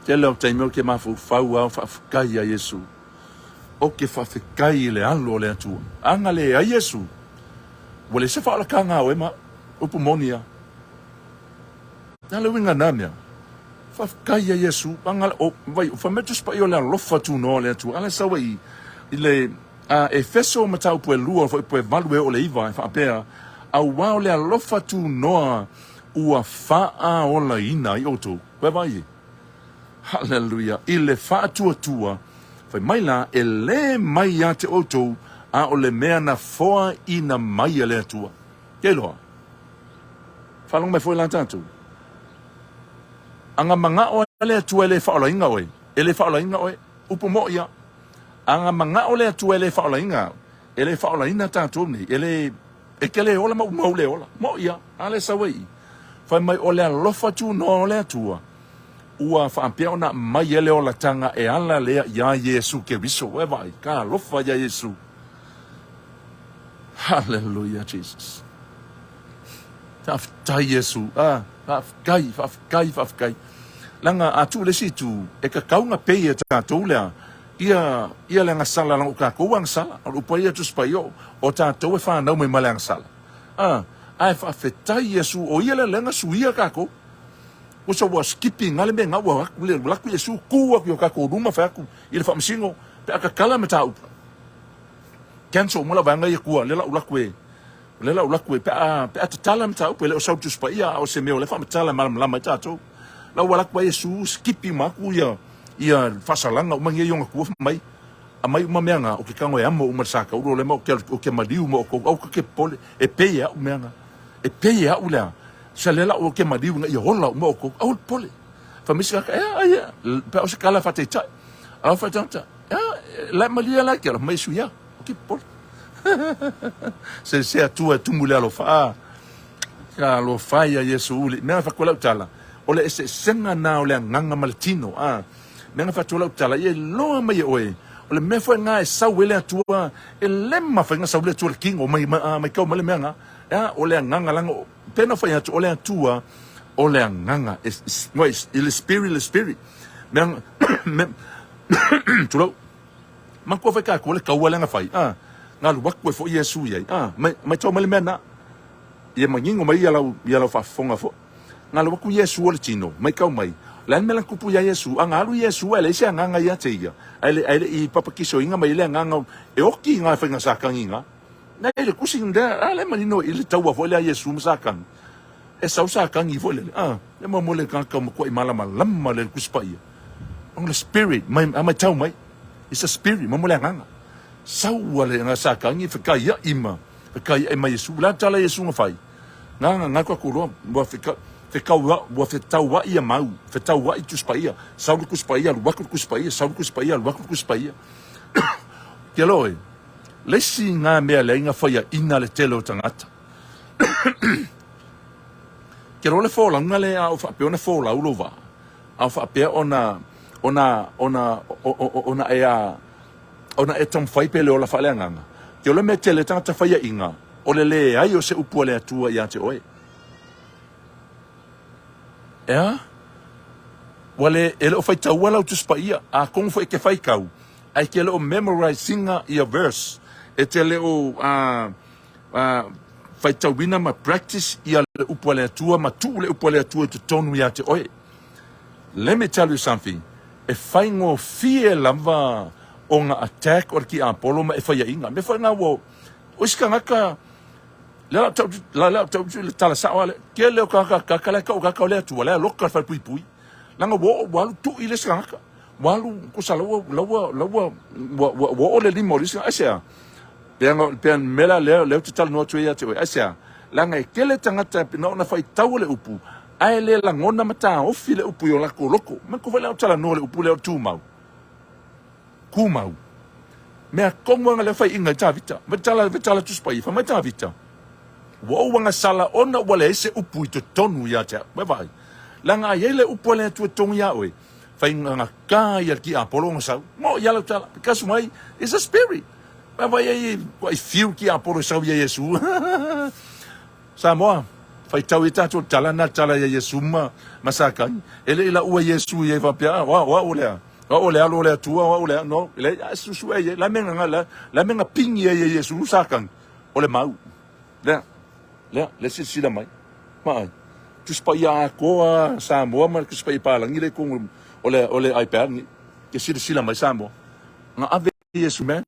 tele o taimi o ke mafaufau a o faafetai ia Iesu. O ke faafetai i le alo o le Atua. Aga le ai Iesu. Ua le se faaolakanga a oe ma upu moni a. Na le uiga na mea. Faafetai ia Iesu. Aga o vai o fai mai Tusi Paia o le alofa tunoa o le Atua. Ala sau ai i le a Efeso mataupu e lua foi po e valu e oo le iva e faapea, Auā o le alofa tunoa ua faaolaina ai outou. Koe vaai e. Haleluia. I le faatuatua, fai mai la, e lē mai ia te outou, a o le mea na foaina mai e le Atua. Ke iloa? Faalogo mai foi la tatou. Aga manao a le Atua e le faaolaina oe, e le faaolaina oe. Upu moʻi ia. Aga manao le Atua e le faaolaina au, e le faaolaina tatou nei, e le, e ke le ola ma mau le ola. Moʻi ia, a le sau ai i. Fai mai o le alofa tunoa o le Atua, ua faapea ona aumai ai le olataga e ala lea iā Iesu Keriso. Ua e vaai, ka alofa iā Iesu. Hallelujah, Jesus. Faafetai Iesu. Ah, faafetai, faafetai, faafetai. Leaga a tuu le isi itu, e tatau ona pay e tatou lea ia ia le agasala leaga o tatou agasala. O le upu a ia Tusi Paia, o tatou e fanau mai ma le agasala. Ah, ae faafetai Iesu, o ia lea lea na suia tatou. Usa ua skipping a le mea na ua atu le atu Iesu tu atu i o tatou luma fai atu i le faamasino pe a tatala mataupu. Cancel uma la vaega ia tua, lea la ou atu e O lea la ou alu atu e pe a, pe a tatala mataupu, e le o sau Tusi Paia, a o se mea o lea e faamatala e malamalama ai tatou. La ua alu atu ai Iesu, sikipi uma atu ia, ia faasalaga uma nei i ona tua, fai mai, Aumai uma mea na, ou te tago e amo uma le satauro lea ma ou te, ou te maliu ma outou, aua tou te popole, e pei e au mea na. E pei e au lea, sa lea la ou te maliu ina ia ola uma outou, aua le popole. Fai mai se tagata, ea, ai, ea, pe a o se tala faataitai. A o fai tagata, ea, la e malie la e ke ala, fai mai Iesu, ia, ou te popole. Se se Atua e tumu le alofa a ka alofa ia Iesu uli. Mea na fatu lau tala, o le eseesega na o le agaga ma le tino. A mea na fatu lau tala, ia iloa mai e oe, o le mea foi na e sau ai le Atua, e le mafai na sau le Atua i le tino, mai, mai, mai kau mai le mea na. A, o le agaga langa, pe na fai atu, o le Atua, o le agaga, e, i le spirit, le spirit. Mea, mea, Tulou. Manatua foi tatou le taua lea na fai, a, na alu atu ai foi Iesu i ai, a, mai, matau mai le mea lena. Ia manino mai ia lau, ia lau faafofoga foi. Na alu atu Iesu o le tino, matau mai, o le a le mea na tupu iā Iesu? A na alu Iesu ae leai se agaga ia te ia, ae le, ae le i papatisoina mai ai le agaga e oti i gā faiga Satani i gā. Na i le tusi lea, a lea e manino i le taua foi lea a Iesu ma Satani. E sau Satani foi lele, a, e mo mo le tagata ua matuai malamalama le Tusi Paia. O le spirit, mai, a matau mai, it's a spirit, mo mo le agaga. Sau ua le aga Satani e fekaiai ma, fekaiai ma Iesu. O le a le tala a Iesu na fai? Na, na, na tatou iloa, ua feka, fekauai, ua fetauai ia mau, fetauai Tusi Paia. Sau le Tusi Paia, alu atu le Tusi Paia, sau le Tusi Paia, alu atu le Tusi Paia. Ke loa e, le isi na mea leai na faiaina le tele o tagata. Ke loa le folauga lea a o faapea ona folau lou vaa, a o faapea ona ona ona ona e a ona e taumafai pe le ola faaleagaga. Ke o le mea tele tagata faiaina, o le leai o se upu a le Atua ia te oe. Ea? Ua le, e le o faitaua lau Tusi Paia, atonu foi e te faitau, ae e te le o memorize ina ia verse, e te le o uh, faitauina ma practice ia le upu a le Atua ma tuu le upu a le Atua i totonu ia te oe. Let me tell you something, e faigofie lava ona attack o le tiapolo ma e faiaina. Mea foi na ua, o isi tagata, le la tau, la la tau le tala sao ale, tele o tagata kaka le kau kaka o le Atua, le aloka le falepuipui. Leaga ua oo, ua alu tui le isi tagata. Ua alu, kusa la ua, la ua, la ua, ua, ua, ua oo le lima o le isi tagata. Aisea? Pea, pea mea la lea, lea ou te talanoa atu ai ia te oe. Aisea? Leaga e tele tagata na ona faitau le upu, ae le lagona ma taofi le upu i o latou loko. Manatua foi la o talanoa le upu lea o le tumau. Tumau. Mea tonu lava lea faiaina i Tavita. Vai tala, vai tala Tusi Paia, fai mai Tavita, Ua ou agasala ona ua leai se upu i totonu ia te au. Vai vaai. Leaga a i ai le upu a le Atua i totonu ia oe, faigata ia le tiapolo ona sau. Mo ia lau tala, because why? It's a spirit. Vai vai ai, ai fiu le tiapolo e sau ia Iesu. Samoa, faitau i tatou tala na tala ia Iesu ma, ma Satani. E le i laua Iesu i ai faapea, o au, o au lea. O au le alo o le Atua, o au lea. No, le, a susu e ia, la mea nga, la, la mea nga pingi ai e Iesu Satani. O le mau. Lea, lea, le silasila mai. Ma ai. Tusi Paia atoa Samoa ma le Tusi Paia Palagi le totonu o le, o le iPad ni. Ke silasila mai Samoa. Nga ave Iesu man.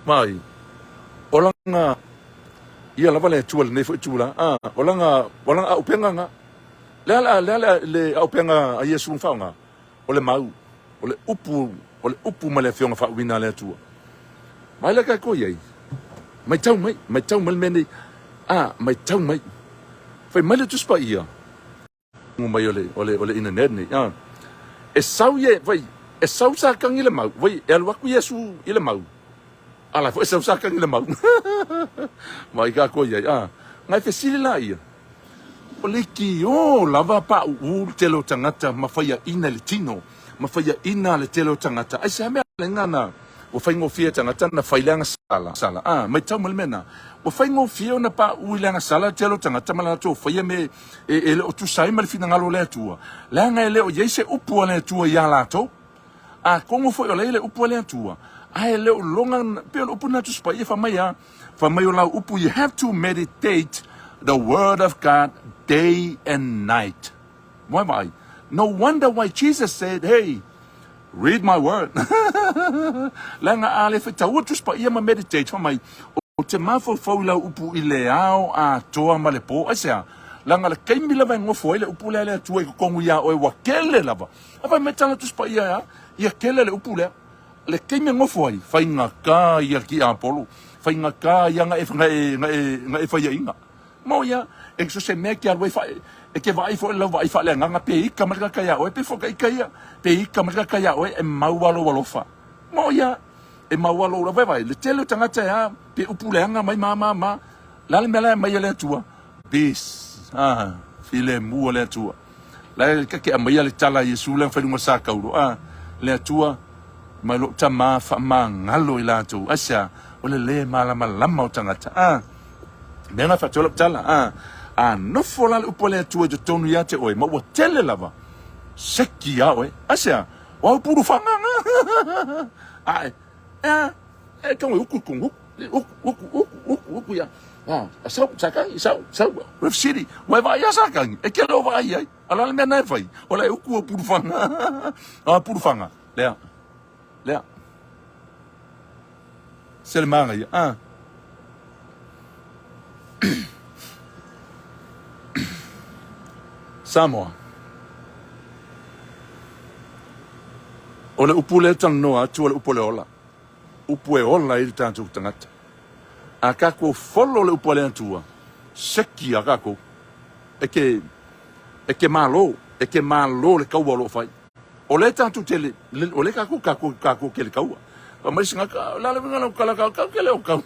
Ma ai. O langa ia lava le Atua lenei foi tula. Ah, o langa, o langa aupenga nga. Lea la, lea le, le aupenga a Iesu nga faaaoga. O le mau, o le upu, o le upu ma le afioga faauiina a le Atua. Mai la tatou i ai. Matau mai, matau mai le mea nei. A, matau mai. Fai mai le Tusi Paia mai o le, o le, o le internet nei. A, e sau ia, vai, e sau Satani i le mau. Vai, e alu atu Iesu i le mau. A la foi e sau Satani i le mau. Mai tatou i ai. A, ngai fesili la ia. O le leitio lava pauu le tele o tagata ma faiaina i le tino, ma faiaina le tele o tagata. Aisea mea lena na ua faigofie tagata na fai le agasala, sala. A, maitau mai le mea na. Ua faigofie ona pauu i le agasala le tele o tagata ma latou faia me e, e le o tusa ai ma le finagalo o le Atua, leaga e le o i ai se upu a le Atua iā latou. Atonu foi o la e i ai le upu a le Atua, ae le o loga, pei o le upu lena Tusi Paia fai mai a, Fai mai o lau upu, you have to meditate the word of God day and night. Wai vaai. No wonder why Jesus said, hey, read my word. Leaga a le faitaua Tusi Paia ma meditate, fai mai, ou te mafaufau i lau upu i le ao atoa ma le po. Aisea? Leaga le taimi lava e nofo ai le upu lea a le Atua i totonu iā oe ua tele lava. A fai mai tala Tusi Paia e a? Ia tele le upu lea. Le taimi e nofo ai, faigata ia le tiapolo, faigata ia na e, na e, na e, na e faiaina. Mo ia, e so se mea ke alu ai fa, e ke vaai foi lau vaai faaleagaga pe ika mai le tagata iā oe, pe foi ka ika ia, pe ika mai le tagata iā oe, e mau lava lou alofa. Mo ia, e mau lava lou alofa. Vaai, le tele o tagata e a, pe upu leaga mai ma, ma, ma. Le a le mea la e aumai e le Atua? Peace. Ah, filemu o le Atua. La e ka ke aumaia le tala a Iesu lea na fai luga o Sakaulo, ah, le Atua, mai lou tama faamagalo i latou. Aisea? O le lē malamalama o tagata. Ah, mea na faatu ai lau tala, ah, a nofo la le upu a le Atua i totonu ia te oe, ma ua tele lava seki iā oe. Aisea? O au pulu whanganga. Ae, e, e tonga uku kung uku, uku, uku, uku, uku ia. Ah, sau, sakangi, sau, sau. Ref City, wai vai ia sakangi. E ke lo vai ai. Ala le mea nae fai. O le uku o pulu whanga. Ah, pulu whanga. Lea. Lea. Se le manga ia. Ah. Samoa. O le upu lea talanoa atu o le upu o le ola. Upu e ola ai le tatou tagata. A kakou follow le upu a le Atua, seki a kakou. E ke, e ke malo, e ke malo le kaua o lo o fai. O lea tatou te le, o lea kakou, kakou, kakou ke le kaua. Fa mai se gata, la le winga lau kala kau, kau ke le o kau.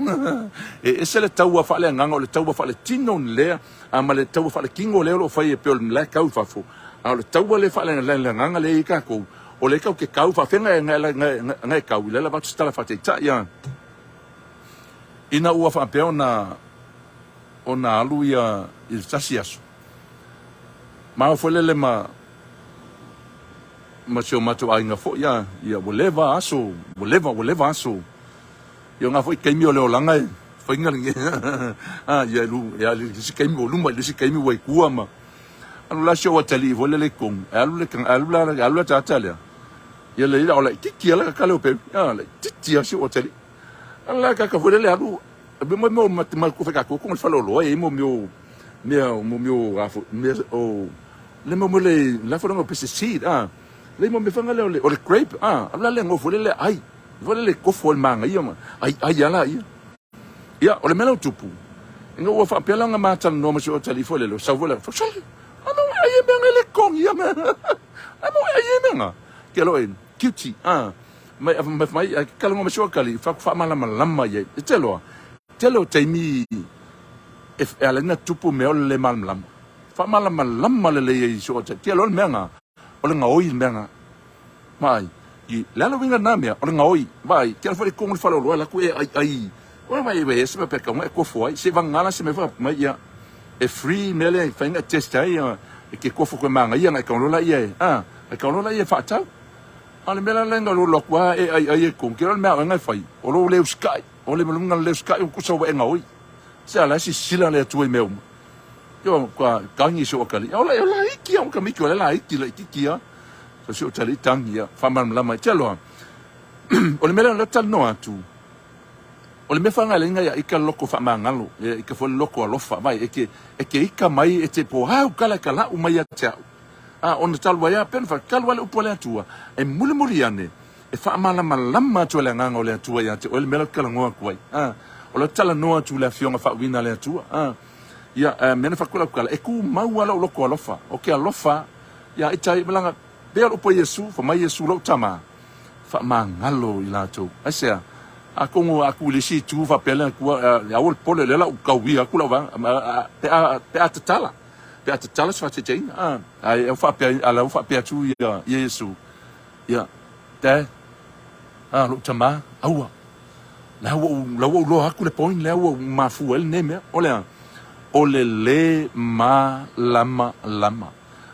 E ese le taua faaleagaga, o le taua faaletino lea, a ma le taua faalekingo lea o lo o fai e pei o le la e kau i fafo. A o le taua lea faaleagaga lea e i ai kakou, o lea kau ke kau, faafeagai e e kau, i lea lava atu se tala faataitai a. Ina ua faapea ona ona alu ia i le tasi aso, ma ao foi lele ma ma si o matou aiga foi a, ia ua leva aso, ua leva, ua leva aso. Ia o nga foi taimi o le olaga e faiga le a, ia lu, ia le isi taimi ua luma i le isi taimi ua i tua ma alu la si ou atalii foi lele i totonu, e alu le alu la alu le tata lea. Ia le ila o laitiiti a la ka leo pe, a laitiiti a si ou atalii. Alu la kaka foi lele alu me mo mo ma ma ku ka ko ko le falo e mo mio mea mo mio a fo mea o le mo mo le la fo ngo pesticide a le mo me fanga le o le grape a alu la le ngo foi lele ai foi lele kofo le manga ia ma ai ai ala ia. Ia, o le mea la ua tupu, ina ua faapea la ona matalanoa ma si ou atalii foi lele, sau foi le, Sole, a mo e ai e mea ngai le kogi ia mea. A mo e ai e mea nga. Ke lo e, cutie, a, mai, mai, mai, a, kalongo ma si ou atalii, fa, faamalamalama i ai. E te loa, tele o taimi e, e ala ai na tupu mea o le le malamalama. Faamalamalama lelei ai i si ou atalii. Ke loa le mea nga, o le gaoi le mea nga. Vaai, i le ala uiga na mea, o le gaoi, vaai, ke ala foi le kongo le faleoloa e laku e ai ai, ua vai e se mea peka e kofo ai, se vangala se mea fa mai ia, e free mea lea e fai nga test ai, e ke kofo koe manga ia ngai kaolola ia e, a, ngai kaolola ia e faatau. A le mea la lenga lo loku a e ai ai e kongo, ke ala le mea o e ngai fai, o lo le uskai, o le malunga le uskai o kusa ua e gaoi. Se ala si sila le atua i mea uma. Yo, ka tangi se o kali. Ola, ola iki a, o ka miki, ola la iki, la iki a. So se o tali tangi ia, faamalamalama ai. Tialoa, o le mea lea o lea talanoa atu, o le mea faagaeleina ia ika loko faamagalo, ia ika foi le loko alofa, vai, e ke, e ke ika mai e te po au kala e ka lau mai ia te au. A, ona talu ai a, pena fa, talu ai le upu a le Atua, e mulimuli ane, e faamalamalama atu e le Agaga o le Atua ia te oe le mea lea ou te talanoa atu ai. A, o lea ou te talanoa atu i le Afioga faauuina a le Atua. A, ia, a, mea na fai atu lau tala, e tumau lava lou loto alofa, o ke alofa, Ia ita i malanga pea lo pa Iesu, fa mai Iesu lou tama, faamagalo i latou. Aisea? Atonu a tu i le isi itu faapea le Atua, aua le pole, lea la ou tauia atu lau vaega, pe a, pe a tatala, pe a tatala se faataitaiga, a, ae au faapea, a la ua faapea atu ia, ia Iesu, ia, Dad, a, lou tama, aua, la ua ou, la ua ou loa atu le point lea ua mafua ai lenei mea, o le a? O le lē malamalama.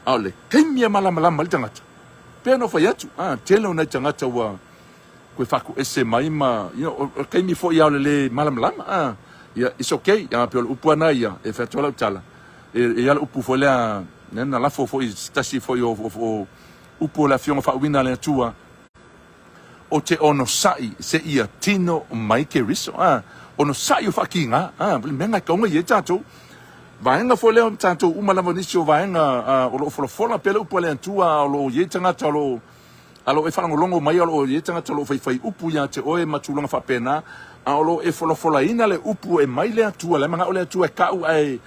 A o le taimi e malamalama ai le tagata, pei ona ou fai atu, a, tele o nai tagata ua toe faatoese mai ma, you know, o le taimi foi lava o le lē malamalama, a, ia, it's okay, a, pei o le upu lava lena ia, e fai atu ai lau tala, e, e i ai le upu foi lea, lea na lafo foi i se tasi foi o, o, o upu o le Afioga Faauuina a le Atua, o te onosai se ia tino mai Keriso, a, onosai o faakīgā, a, le mea ngai kaunga i ai tatou. Vaega foi lea o tatou uma lava nisi o vaega a, o lo o folafola pea le upu a le Atua, a o lo o i ai tagata o lo o a lo o e faalogologo mai, a o lo o i ai tagata o lo o faifai upu ia te oe ma tulaga faapena, a o lo o e folafolaina le upu e mai le Atua, la e manao le Atua e kau ae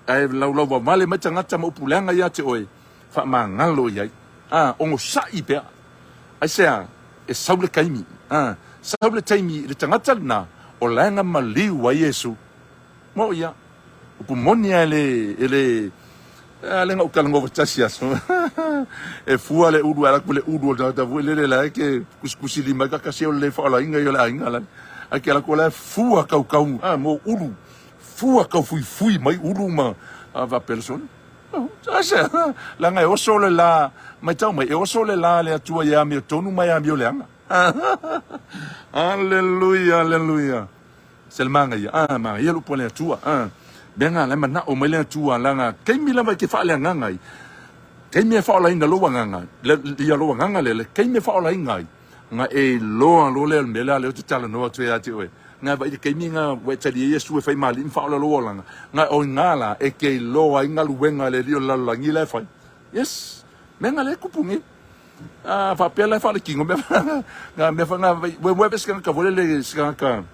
ae laulauvaovale mai tagata ma upu leaga ia te oe, faamagalo i ai. A, onosai pea. Aisea, e sau le taimi, a, sau le taimi i le tagata lena o la e na maliu ai Iesu. Mo ia, upu moni a e le, e le, a le na ou talanoa tasi aso. E fua le ulu, ala ku le ulu o le tagata foi lele la e ke kusikusi lima ai kakasi o le le faolaina i o le aiga la. Ai ke ala ku la e fua kaukau, a, mo ulu, fua kau fuifui mai ulu ma, a, faapea le sole. Ase, leaga e oso le la, matau mai, e oso le la a le Atua i e amiotonu ma e amioleaga. Aleluia, aleluia. Se le manaia, ah, manaia le upu a le Atua. Ah, mea na la e manao mai le Atua, leaga taimi lava e te faaleagaga ai, taimi e faaolaina lou agaga, ia lou agaga lea, le taimi e faaolaina ai, na e iloa loa lea o le mea lea lea ou te talanoa atu ai ia te oe. Na vaai i le taimi na ua e talia ai Iesu e fai ma Alii ma faaola lou olaga, na o i ina la e te iloa ai galuega a le Alii o le lalolagi la e fai. Yes! Mea na lea e tupu nei. A faapea la e faaletino mea na mea foi na vai ue ue se tagata foi lele se tagata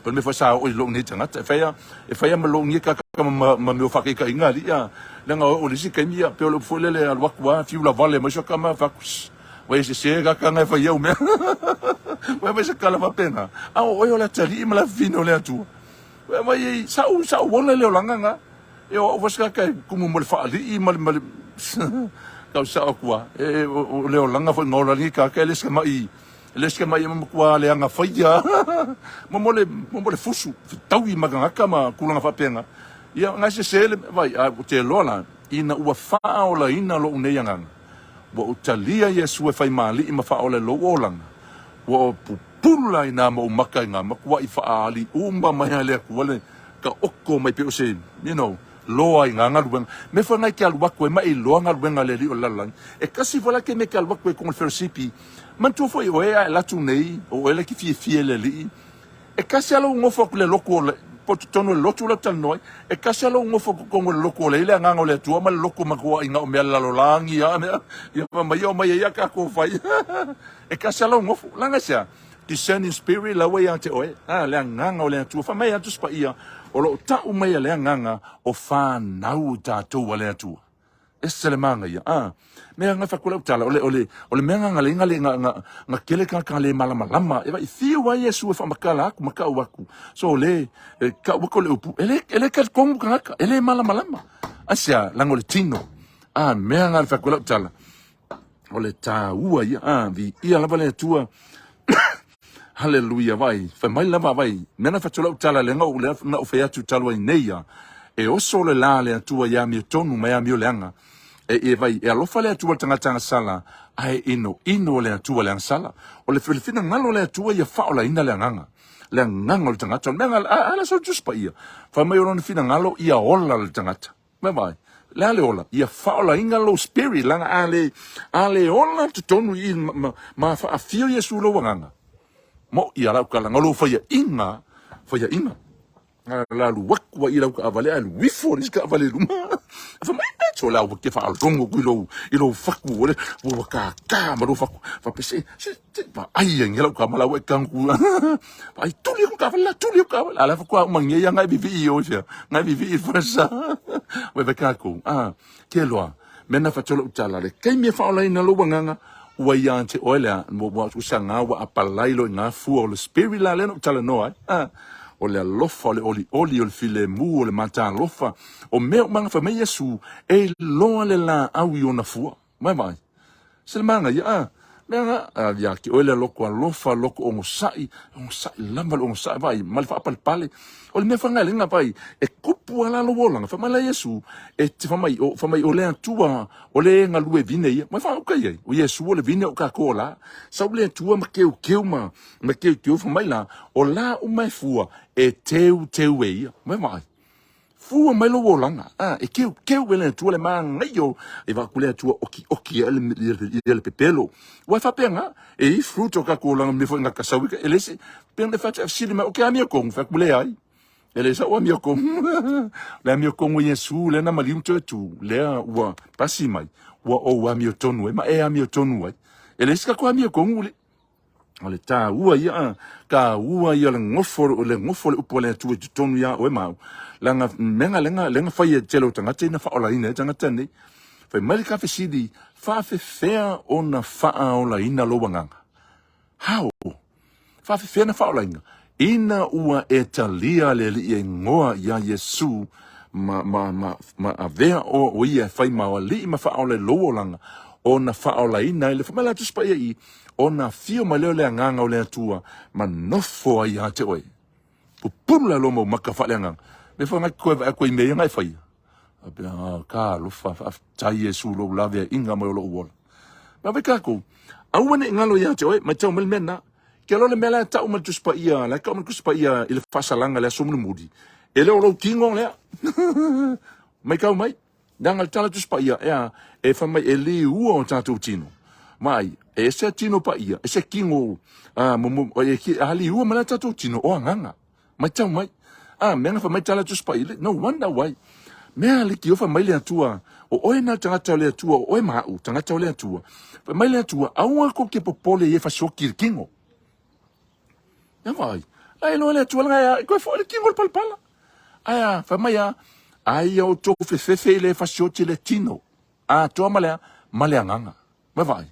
o le mea foi sa oo i lou nei tagata e faia e faia ma lou nei tagata ma ma mea o faataitaiga alii a leaga o le isi taimi ia pei o le upu foi lele e alu atu a fiu lavale mai so tama fai atu ua e sese tagata na e fai au mea ua fai se tala faapena a o oe o le atalii ma le afafine o le Atua ua fai ai sa'u sa'u ola le olaga na E o au foi se tagata e kumu mo le faalii ma le, ma le tau sao atu lava. E, o le olaga foi na ola ai lenei tagata, e le se ma'i, e le se ma'i e matua leaga faia mo mo le, mo mo le fusu, fetaui ma tagata ma tulaga faapena. Ia, na e sese le, vaai, a ou te iloa la, ina ua faaolaina lou nei agaga, ua ou talia Iesu e fai ma Alii ma faaola i lou olaga, ua ou pupulu la i nā ma ou maka i ngā matua'i faaali uma mai a le Atua le, ka oko mai pei o se, you know, loa i ngā galuega. Me foi ngai ke alu aku e mai loa galuega le alii o le lalolagi. E kasi foi la ke me ke alu aku e kongo le fellowshipi. Manatua foi oe a e latu nei, o oe la ke fiafia i le alii. E kasi a lou nofo aku le lotu o le, po totonu o le lotu la ou talanoa ai, e kasi a lou nofo aku kongo le lotu o le ai le agaga o le Atua ma le lotu matua i ngā o mea lalolagi a mea, ia ma mai o mai ai ia kākou fai. E kasi a lou nofo. Leaga se a? Discerning spirit la ua ia te oe, a, le agaga o le Atua. Fai mai atu se paia, o lo o tau mai le agaga o fanau i tatou a le Atua. Ese le manaia, a. Mea nga fai atu lau tala, o le, o le, o le mea nga nga le, nga, nga, nga kele tagata le malamalama. E vai fiu ai Iesu e faamatala atu ma tau atu. So le, e tau atu le upu, e le, e le talitonu tagata, e le malamalama. Aisea, leaga o le tino. A, mea nga le fai atu lau tala, O le tāua ia, a, viia lava le Atua. Haleluia, vai, fai mai lava, vai, mea na fai atu lau tala, le na ou, na ou fai atu talu ai nei ia, e oso le la le Atua ia amiotonu ma e amioleaga. E, e vai, e alofa le Atua i le tagata agasala, ae inoino le Atua le agasala. O le, le finagalo o le Atua ia faaolaina le agaga. Le agaga o le tagata. O le mea, a, a, la sau Tusi Paia. Fai mai o lona finagalo ia ola le tagata. Mai vai, le a le ola, ia faaolaina lou spirit, leaga a le, a le ola totonu i i ma, ma, ma faafio Iesu lou agaga. Moʻi a lau tala, lou faiaʻiga, faiaʻiga. A la alu atu ai i lau taavale, ae alu ifo le isi taavale i luma. A fai mai, e tso le au ke faalogo atu i lou, i lou fatu, ua le, ua kākā ma lou fatu. Faapea, se, se, se, vaai ai lau tama la ua e tagu. Vaai, tuli aku taavale la, tuli aku taavale. A la faatoa uma nei ia ngai vivii i o i fea. Ngai vivii i fasa. Vai vai kākou. Ah, ke loa. Mea na fai atu lou tala, le taimi e faaolaina lou agaga, ua ia te oe lea, ua, ua, ua saga, ua apalai loa i ngā fua o le spirit la lea na ou talanoa ai. Ah, o le alofa, o le olioli, o le filemu, o le matalofa, o mea uma na fai mai Iesu, e iloa le laau i ona fua. Mai vai. Se le manaia, a. Mea nga, a ia te oe le loko alofa, loko ogosaʻi, ogosaʻi lava le ogosaʻi, vai, ma le faapalepale. O le mea fagaeleina, vai, e kupu a la lou olaga, fai mai la Iesu, e te fai mai, o, fai mai, o le Atua, o le e galue vine ia. Mai faauka i ai, o Iesu o le vine o kākou o la. Sau le Atua ma keukeu ma, ma keukeu, fai mai la, o la uma e fua, e teuteu e ia. Mai vai. Fua mai lou olaga, a, e keukeu e le Atua le manaia o, e vaai le Atua okioki ai le, ia le pepelo. Ua e faapena, e i fruit o kakou olaga mea foi nga kasau e le se, pena e fai fesili mai, o ke amiotonu, fai atu leai. E le sa'u amiotonu. Le amiotonu o Iesu, lea na maliu ma toe tu, lea ua pasi mai, ua ou amiotonu ai, ma e amiotonu ai. E le se kakou amiotonu le. O le tāua ia, a, tāua ia le gofo, o le gofo o le upu a le Atua i totonu iā oe ma au. Leaga mea lenga, lenga fai e tele o tagata ina faaolaina ai tagata nei. Fai mai le kafesili, faafefea ona faaolaina lou agaga? How? Faafefea ona faaolaina? Ina ua e talia le Alii e igoa iā Iesu ma, ma, ma, ma avea o, o ia e fai ma Alii ma faaola i lou olaga, ona faaolaina ai le, fai mai la Tusi Paia i, ona afio mai lea o le Agaga o le Atua ma nofo ai ia te oe. Pupulu la lou mau maka faaleagaga. Mea foi ngai koe vaai atu ai i mea ia ngai faia. Faapea, ah, talofa, faafetai Iesu lou laveaiga mai o lou ola. Ma vai kākou, aua ne i galo ia te oe, matau mai le mea lena. Ke aloa le mea la e tau mai le Tusi Paia, la e tau mai le Tusi Paia i le faasalaga i le aso mulimuli, e le o lou tino lea. Matau mai, leaga le tala Tusi Paia, e a, e fai mai e liua o tatou tino. Vaai, e ese tino paia, ese tino, a, mo, mo, e, a liua mai la tatou tino, o agaga. Matau mai. A, mea na fai mai tala Tusi Paia, no wonder why. Mea le tiofa mai le Atua, o oe na tagata o le Atua, o oe ma au, tagata o le Atua. Fai mai le Atua, aua kou te popole i e fasioti le tino. Ia vaai, la e loa le Atua langa e koe foi le tino le palapala. Ae a, fai mai a, aia outou fefefe i le fasioti le tino. Atoa ma le a, ma le agaga. Ma vaai.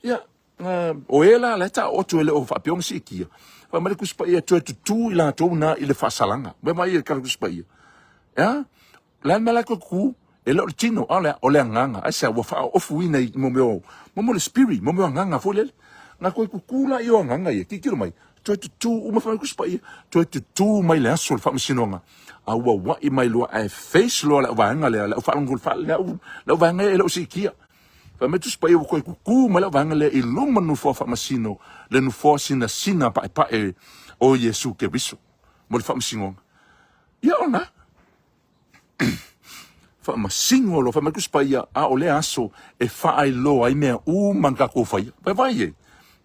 Ia, O e la, la e taooto e le o faapea ona siitia. Fai mai le Tusi Paia, toe tutū i latou na i le faasalaga. Fai mai le Tusi Paia. Ea? Le a le mea la e toe tutū? E le o le tino, a o le a? O le agaga. Aisea? Ua faaofuina i mo mea o, mo mea o le spirit, mo mea o agaga foi lele. Na toe tutū la i o agaga ia, tilotilo mai, toe tutū uma, fai mai le Tusi Paia, toe tutū mai le aso o le faamasinoga, a ua ua'i mai loa ae face loa le au vaega lea, le au faalogologo, le au, le au vaega ia e le o siitia. Fai mai Tusi Paia ua toe tutū mai lau vaega lea i luma nofoa faamasino, le nofoa sinasina paepae o Iesu Keriso mo le faamasinoga. Ia ona faamasino loa, fai mai Tusi Paia, a o lea aso e faailoa ai mea uma na tatou faia. Vaivai e,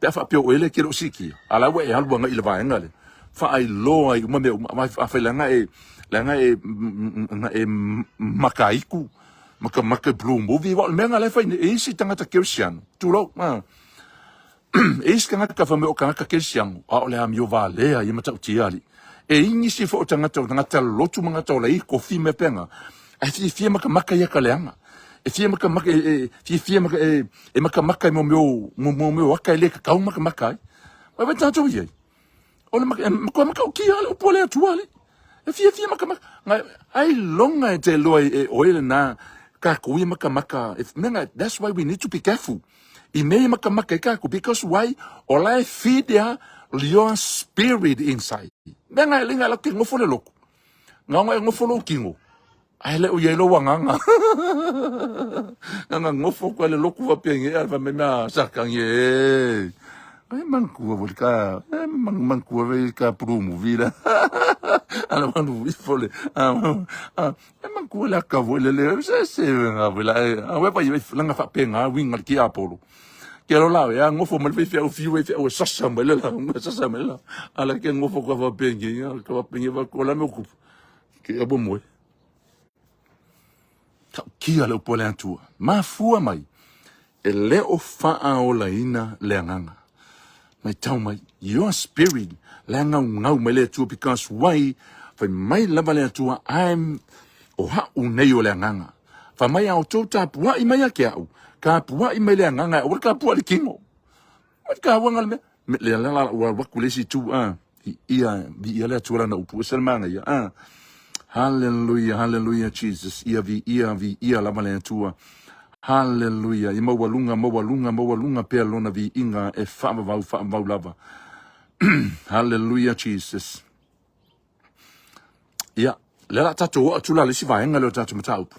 pe a faapea o oe lea e te le o siitia, a la ua e alu agai i le vaega lea, faailoa ai uma mea uma. Afai leaga e, leaga e, na e makaiku, Makamaka blue movie aua o le mea lena la e fai nei e isi tagata kerisiano tulou a e isi tagata fai mai o tagata kerisiano a o le amio valea ia matautia alii e i nisi foi o tagata o tagata lotu ma tagata ola i kofi mea pena ae fiafia makamaka ia ka leaga e fia makamaka e fiafia maka e, e makamaka i mo mea mo mo mea aka e le kakau makamaka ai vai vai tatou i ai O le matua matautia le upu a le Atua alii. E fiafia makamaka. Ailoga e te iloa e oe lena takou ia makamaka. Mea na, that's why we need to be careful. I mea ia makamaka ai takou because why? O la e feed ia your spirit inside. Mea na e linga la ke ngofo le loku. Nga e ngofo lou tino. Ae le o i ai lou agaga. Nana nofo koe le loku faapea nge a fa me mea saka nge. Ai manatua foi ka e manatua foi ka blue movie la. Ala manu ifo le. E manatua le aka foi le le se se nga foi la. A we pa i langa faapea winga le ki Apollo. Ke lo la ya ngofo mai le faifeau fiu faifeau e sasa mai le la sasa mai le la. Ala ke ngofo ka faapea nge ka faapea nge fa ko la me kupu. Ke ia moe. Tautia le upu a le Atua. Mafua mai, e le o faaolaina le agaga. Matau mai, your spirit, le gaugau mai le Atua, because why? Fai mai lava le Atua, I'm, o ha'u nei o le agaga. Fai mai a outou tapua'i mai ia te a'u, tapua'i mai le agaga, aua le tapua'i le tino. Mai ka uaga le mea. Me le la la ua alu atu le isi itu a. Ia viia le Atua lana upu ese le manaia a. Hallelujah, hallelujah Jesus. Ia viia, viia lava le Atua. Hallelujah. Ia maualuga, maualuga, maualuga pea lona viiga e faavavau, faavavau lava. Hallelujah Jesus. Ia, lea la tatou oo atu la le isi vaega lea o tatou mataupu.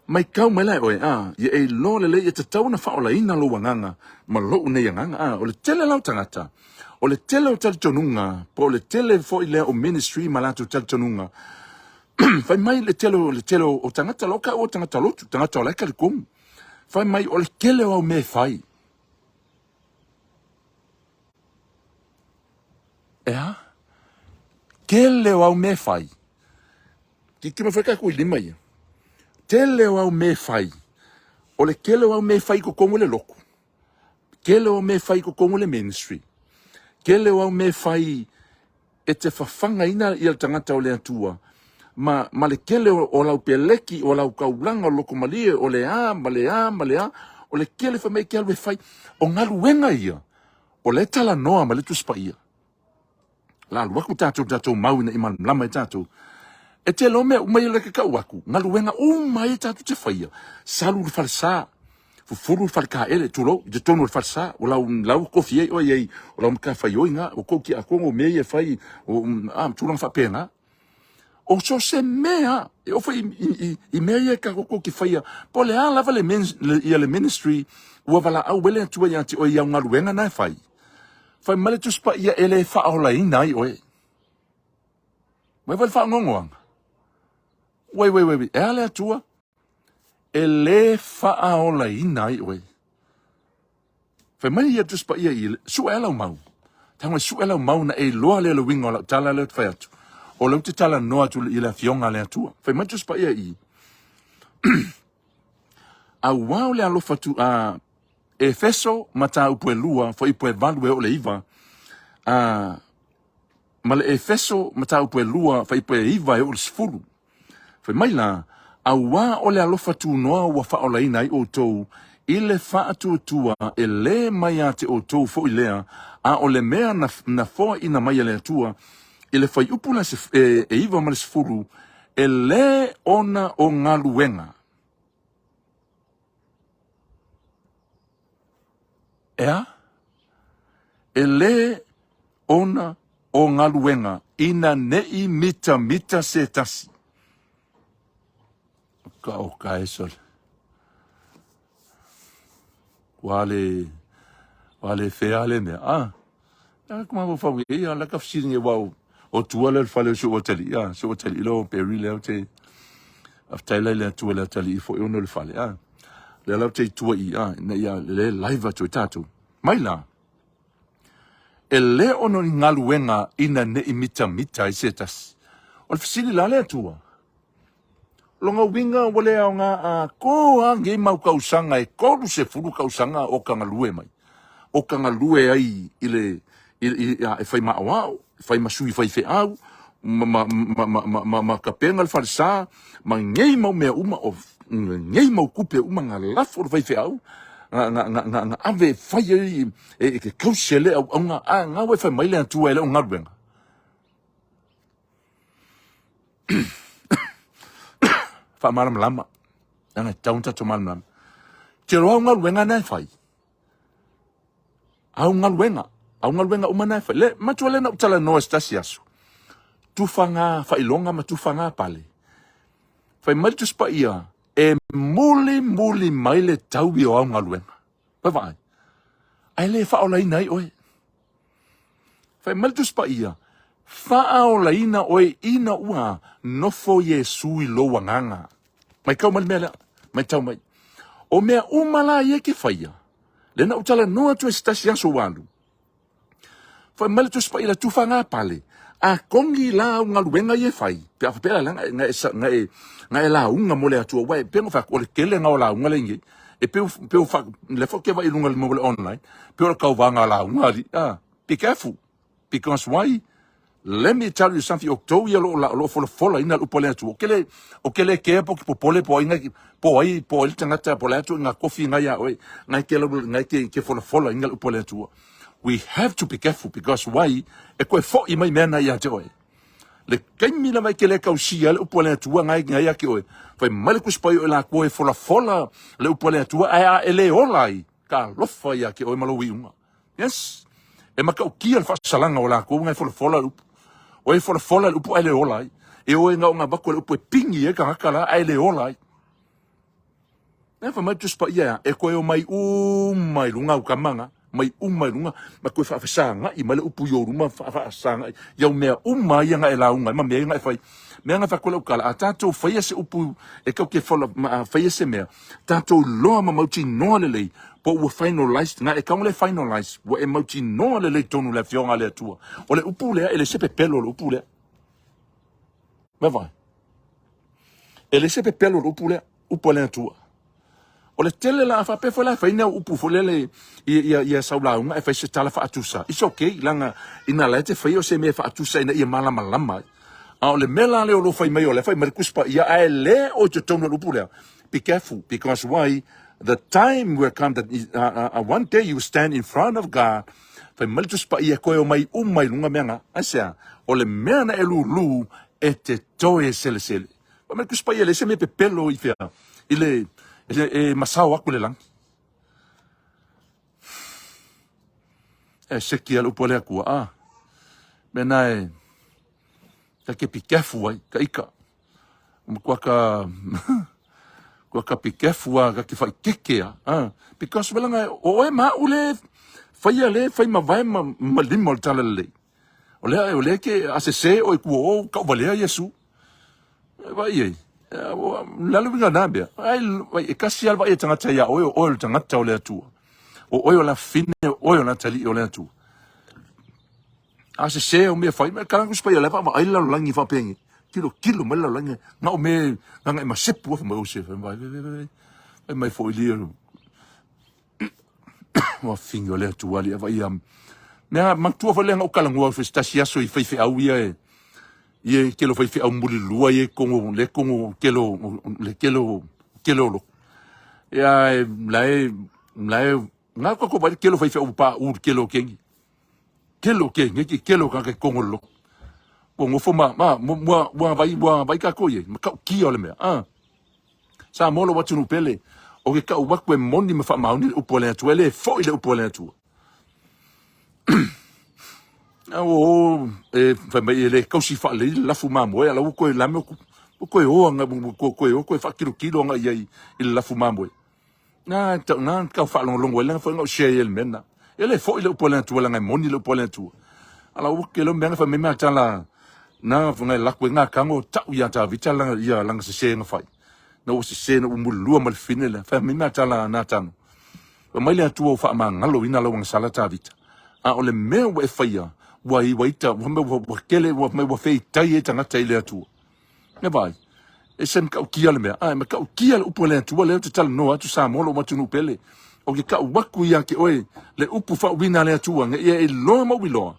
Maitau mai la e oe, a, ia e iloa lelei e tatau ona faaolaina lou agaga ma lou nei agaga, a, o le tele la o tagata, o le tele o talitonuga, po o le tele foi lea o ministry ma latou talitonuga, fai mai le tele o le tele o tagata, la o taua o tagata lotu, tagata o la e talitonu, fai mai o le tele o au mea e fai, E a? Tele o au mea e fai. Tilotilo mai foi tatou i lima ia. Tele o au mea e fai. O le tele o au mea e fai i totonu o le lotu. Tele o au mea e fai i totonu o le ministry. Tele o au mea e fai e te fafagaina ia le tagata o le Atua ma, ma le tele o, o lau peleki, o lau taulaga, o loko malie, o le a, ma le a, ma le a, o le tele fai mai e te alu e fai. O galuega ia, o lea e talanoa mai le Tusi Paia. La alu atu tatou tatou mau ina ia malamalama ai tatou. E te iloa mea uma ia lea e tau atu, galuega uma ia tatou te faia, salu i le falesa, fufulu le faletaele, tulou, i totonu o le falesa, o lau, lau tofi ai oe i ai, o lau matafaioi na, o tou tiakono, o mea ia e fai, o, a, tulaga faapena. O so se mea, e oo foi i, i, i, i mea ia e tatou te faia, po o le a lava le, le, ia le ministry ua valaau ai le Atua ia te oe i au galuega na e fai. Fai mai le Tusi Paia e le faaolaina ai oe. Mai foi le faanoanoaga. Wai, wai, wai, wai, e a le Atua? E le faaolaina ai oe. Fai mai ia Tusi Paia i, sue lau mau. Tago e sue lau mau na e iloa lea le uiga o lau tala lea ou te fai atu. O lea ou te talanoa atu i le Afioga a le Atua. Fai mai Tusi Paia i, auā o le alofa tu, a, Efeso mataupu e 2, fuaiupu e 8 e oo i le 9, a, ma le Efeso mataupu e 2, fuaiupu e 9 e oo i le 10. Fai mai la, Auā o le alofa tunoa ua faaolaina ai outou i le faatuatua e lē mai ia te outou foi lea, a o le mea na, na foaina mai e le Atua i le fuaiupu la e, e 9 ma le 10, e lē ona o galuega. E a? E lē ona o galuega ina neʻi mitamita se tasi. Ka o ka e sole. Ua le, ua le fea le mea. Ah, a kuma mo fau e ia la ka fesili nge wau o tua le fale o si o tali. Ah, si o tali lo peri le o te aftai lai le atua le tali i fo i ono le fale. Ah, le lau te tua i ah, na ia le live atu i tātou. Mai la. E lē ono ni galuega ina neʻi mitamita ai se tasi. O le fesili la le Atua, Lona uiga ua le aoga atoa nei mau tausaga e 30 tausaga o ta galue mai, o ta galue ai i le i, i, a, e fai ma aoao, e fai ma sui faifeau, ma, ma, ma, ma, ma, ma, ma tapena le falesa, ma nei mau mea uma, o nei mau tupe uma na lafo le faifeau, na, na, na, na, na ave e fai ai e, e ke tausi e le auauna, a na ua e fai mai le Atua e le o galuega. Faamalamalama, leaga e tatau ona tatou malamalama. Te loa au galuega na e fai, au galuega, au galuega uma na e fai. Le, matua lea na ou talanoa i se tasi aso, tufaga faailoga ma tufaga pale. Fai mai le Tusi Paia, e mulimuli mai le taui o au galuega. Vai vaai. Ae le faaolaina ai oe. Fai mai le Tusi Paia, faaolaina oe ina ua nofo Iesu i lou agaga. Maitau mai le mea lea. Maitau mai. O mea uma la ia e te faia, lea na ou talanoa atu ai se tasi aso ua alu. Fai mai le Tusi Paia le tufaga pale, a kongi la au galuega ia e fai, pe a faapea la na e, na e, na e lauga mo le Atua, ua e pei ona fai atu, o le tele na o lauga lea i e pei, pei o fa, le fo ke vai lunga le mo le online, pei o le tauvaga lauga ali, ah, be careful, because why? Let me tell you something, o tou ia lo, lo folafola ina le upu a le Atua, o ke le, o ke le kea po ke popole po ai ngai, po ai, po ai le tagata, po le atu ngā kofi ngai a oe, ngai ke lau, ngai ke, ke folafola ina le upu a le Atua. We have to be careful because why? E koe fo'i mai mea na ia te oe. Le taimi lava e ke le tausia le upu a le Atua ngai ngai ia ke oe. Fai mai le Tusi Paia o la koe folafola le upu a le Atua ae a e le ola ai, ka alofa ia ke oe ma lou iuga. Yes. E matautia le faasalaga o lakou ngai folafola le upu. O e folafola le upu ae le ola ai. E o e ngao nga vako le upu e pingi e tagata la ae le ola ai. Nā fai mai Tusi Paia e koe o mai uma i luga au kama mai uma i luga, ma koe faafesagaʻi mai le upu i ou luma, faafesagaʻi i au mea uma ia na e lauga ai ma mea ia na e fai. Mea na fai atu lau tala, a tatou faia se upu e tatou te fola, ma faia se mea, tatou iloa ma mautinoa lelei, po ua finalize, na e tago le finalize, ua e mautinoa lelei tonu le Afioga a le Atua. O le upu lea, e le se pepelo o le upu lea. Mea vai. E le se pepelo o le upu lea, upu a le Atua. O le tele la, a faapea foi la e fai ni au upu foi lele ia, ia, ia sau lauga e fai se tala faatusa. It's okay, leaga ina la e te faia o se mea e faatusa ina ia malamalama ai. A o le mea la lea o lo o fai mai o lea fai mai le Tusi Paia, ae le o i totonu o le upu lea. Be careful, because why? The time will come that one day you stand in front of God, fai mai le Tusi Paia e koe o mai uma i luga mea na. Aisea? O le mea na e lūlū e te toe selesele. Fai mai le Tusi Paia, e leai se mea pepelo i fea, i le, e, e masao aku le lagi. E seki a le upu a le Atua, ah. Mea na e, Ka ke pikefu ai, ka ika. Kua ka kua ka pikefu a ka ke whai keke a. Ah, because wala o e ma ule whaia le whai ma vae ma, ma lima o le tala lelei. O lea o lea ke a se se o e kua o ka uvalea Iesu. E vai ei. Lalo winga nā mea. Ai, vai, e kasi ala vai e tangata ia oe, o oe o le tangata o le Atua. O oe o la fine, o oe o la tali o le Atua. A sese o mea fai, kala ku spai le va ai la langi fa pengi. Kilo kilo mai la langi. Nga o me nga nga ma sepu fa mai o se fa vai vai vai. Vai mai fo ili. Wa fingi o le atu ali va ia. Mea matua fa le nga o kala ngua fe stasi aso i fai fe au ia e. Ia kelo fai fe au muli lua ia kongo le kongo kelo le kelo kelo lo. Ia lai lai nga ko ko vai kelo fai fe au pa u kelo kengi. Kelo ke nge ke kelo ka ke kongo lo. Ko ngofo ma ma mua mua vai mua vai ka ko ye ma ka ki ole mea. Ah. Sa molo watu nu pele. O ke ka waku e moni ma fa mauni le upo le atu ele fo ile upo le atu. A o e fa mai ele kausi fa le lafu ma moe ala ko la me ko ko o anga ko ko o ko fa kilo kilo anga ia i le lafu ma moe. Nā, tau, nā, kau whaalongolongo e lenga whainga o share i ele mena. E le fo i le upo le atua, langa e moni le upo le atua. Ala ua ke lo mea wha mea tala, nā whangai lako e ngā kango, tau ia tā vita langa, ia langa se se nga whai. Na ua se se na umulua ma le fine le, wha mea tala nā tano. Wa mai le atua o wha mangalo ina lau sala tā vita. A o le mea ua e whaia, ua i waita, ua mea ua kele, ua mea ua whei tai e tangata i le atua. E vai. E se matautia le mea. A e matautia le upu a le Atua lea ou te talanoa atu Samoa lou atunuu pele. O ke kau aku ia ke oe le upu faauiina a le Atua nge ia e iloa ma uiloa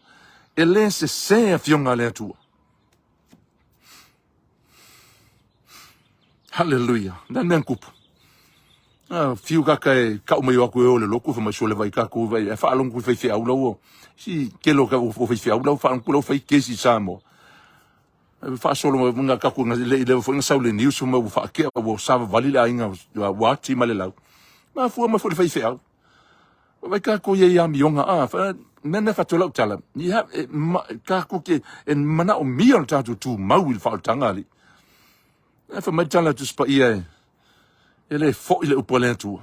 e le sesē afioga a le Atua. Hallelujah. Na mea kupu. Ah, fiu kaka e kau mai o aku e o le loku fa mai sole vai kakou vai e whaalongo kui whai whiau lau si kelo ka o whai whiau lau whaalongo lau whai kesi Samoa. Faasolo mai nga kaku nga le le foi nga saule news ma ua faakea ua savavali le aiga ua ati ma le lau. Mafua mai foi le faifeau. Vai kākou ia i amioga a fa mea na fatu lau tala. Ia e ma, kākou ke e manaomia o le tātou tumau i le faaolataga alii. E fai mai tala Tusi Paia e e le foi le upu a le Atua.